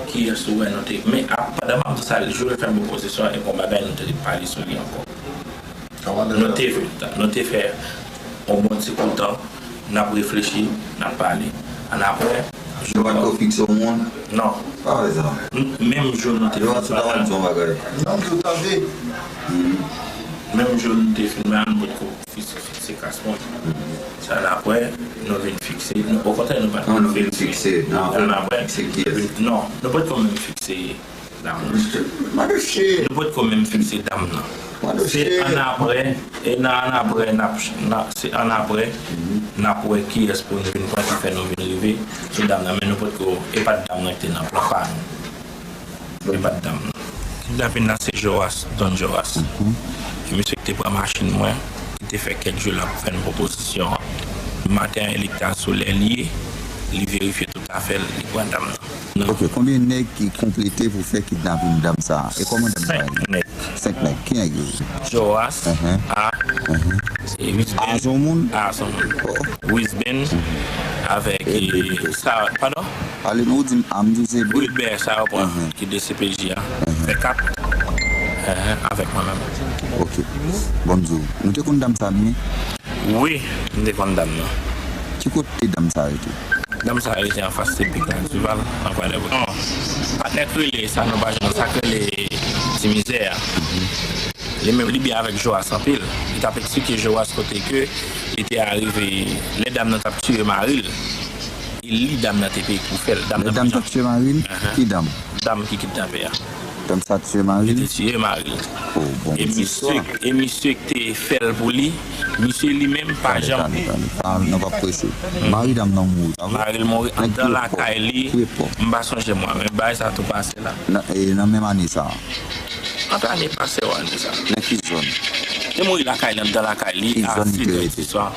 kiyès ou wè nou te, men ap, pandan m ap di sa, jou l fè m pwopozisyon an, e gon bagay nou te ret pale sou li ankò. Nou te, nou te fè yon bon ti kou tan, n ap reflechi, n ap pale. Annapre, yo pa t ko fikse yon moun? Non. Pa vre sa. M-, menm jou nou te fin pale. Yo pa t di yon bagay. Non, m tou tande. Menm jou nou te fin pale, nou pa t ko fikse, fikse kas moun. Sa annapre, nou vin fikse. Nou, okontrè, nou pa t ko fikse. Annapre, non, nou pa t ko menm fikse dam nan. Nou potko menm fikse dam nan. Se annapre, e nan annapre, n ap, n ap, se annapre, n ap wè kiyès pou nou vin pran ki fè nou vin rive sou dam nan. Men nou potko, e pa t dam nan ki te nan plan pa nou. E pa t dam nan. Kidnapin nan se Joas, Don Joas. E misye ki te pran machin mwen, ki te fè kèk jou la pou fè n pwopozisyon an. Maten an, e li ki t al sou lè li ye, li verifye tout afè l, li pran dam nan. Ok, konbyen nèg ki konplete pou fè kidnapin dam sa a? E kòman dam sa a ye? Senk nèg. Senk nèg. Ki nèg yo ye? Joas, A, e Wisben. A se yon moun? A se yon moun. Wisben, avèk, e, sa, padon? Pale nou, ou di m A, m di w se Wilbert, sa yo pran, ki D C P J a. Fè kat. Avèk mwen menm. Ok. Bon, m di w, nou te konn dam sa byen? Wi, m te konn dam nan. Ki kote dam sa rete? Dam sa rete anfas T P K Dival, an Kwadèboukè. Non, patnè k rele sa, nou pa jwenn sa k rele Ti Mizè a. Li menm, li byen avèk Joas anpil. Li t ap eksplike Joas kote ke li te arive, lè dam nan t ap tiye mari l. E li dam nan te peye pou fè l. Lè dam t ap tiye mari l? Ki dam? Dam ki kidnape a. Dam sa tiye mari l? Li te tiye mari l. Oh, bon, e misye, e misye ki te fè l pou li, misye li menm pa janm. Tande, tande, tande. Pa, nou p ap prese. Mari dam nan mouri, pa vre? Mari l mouri anndan lakay li. M pa sonje mwa, men bagay sa tou pase la. Nan, e nan menm ane sa a? Ant ane pase yo, ane sa. Nan ki zòn? Li mouri lakay li, anndan lakay li, a sis è di swa.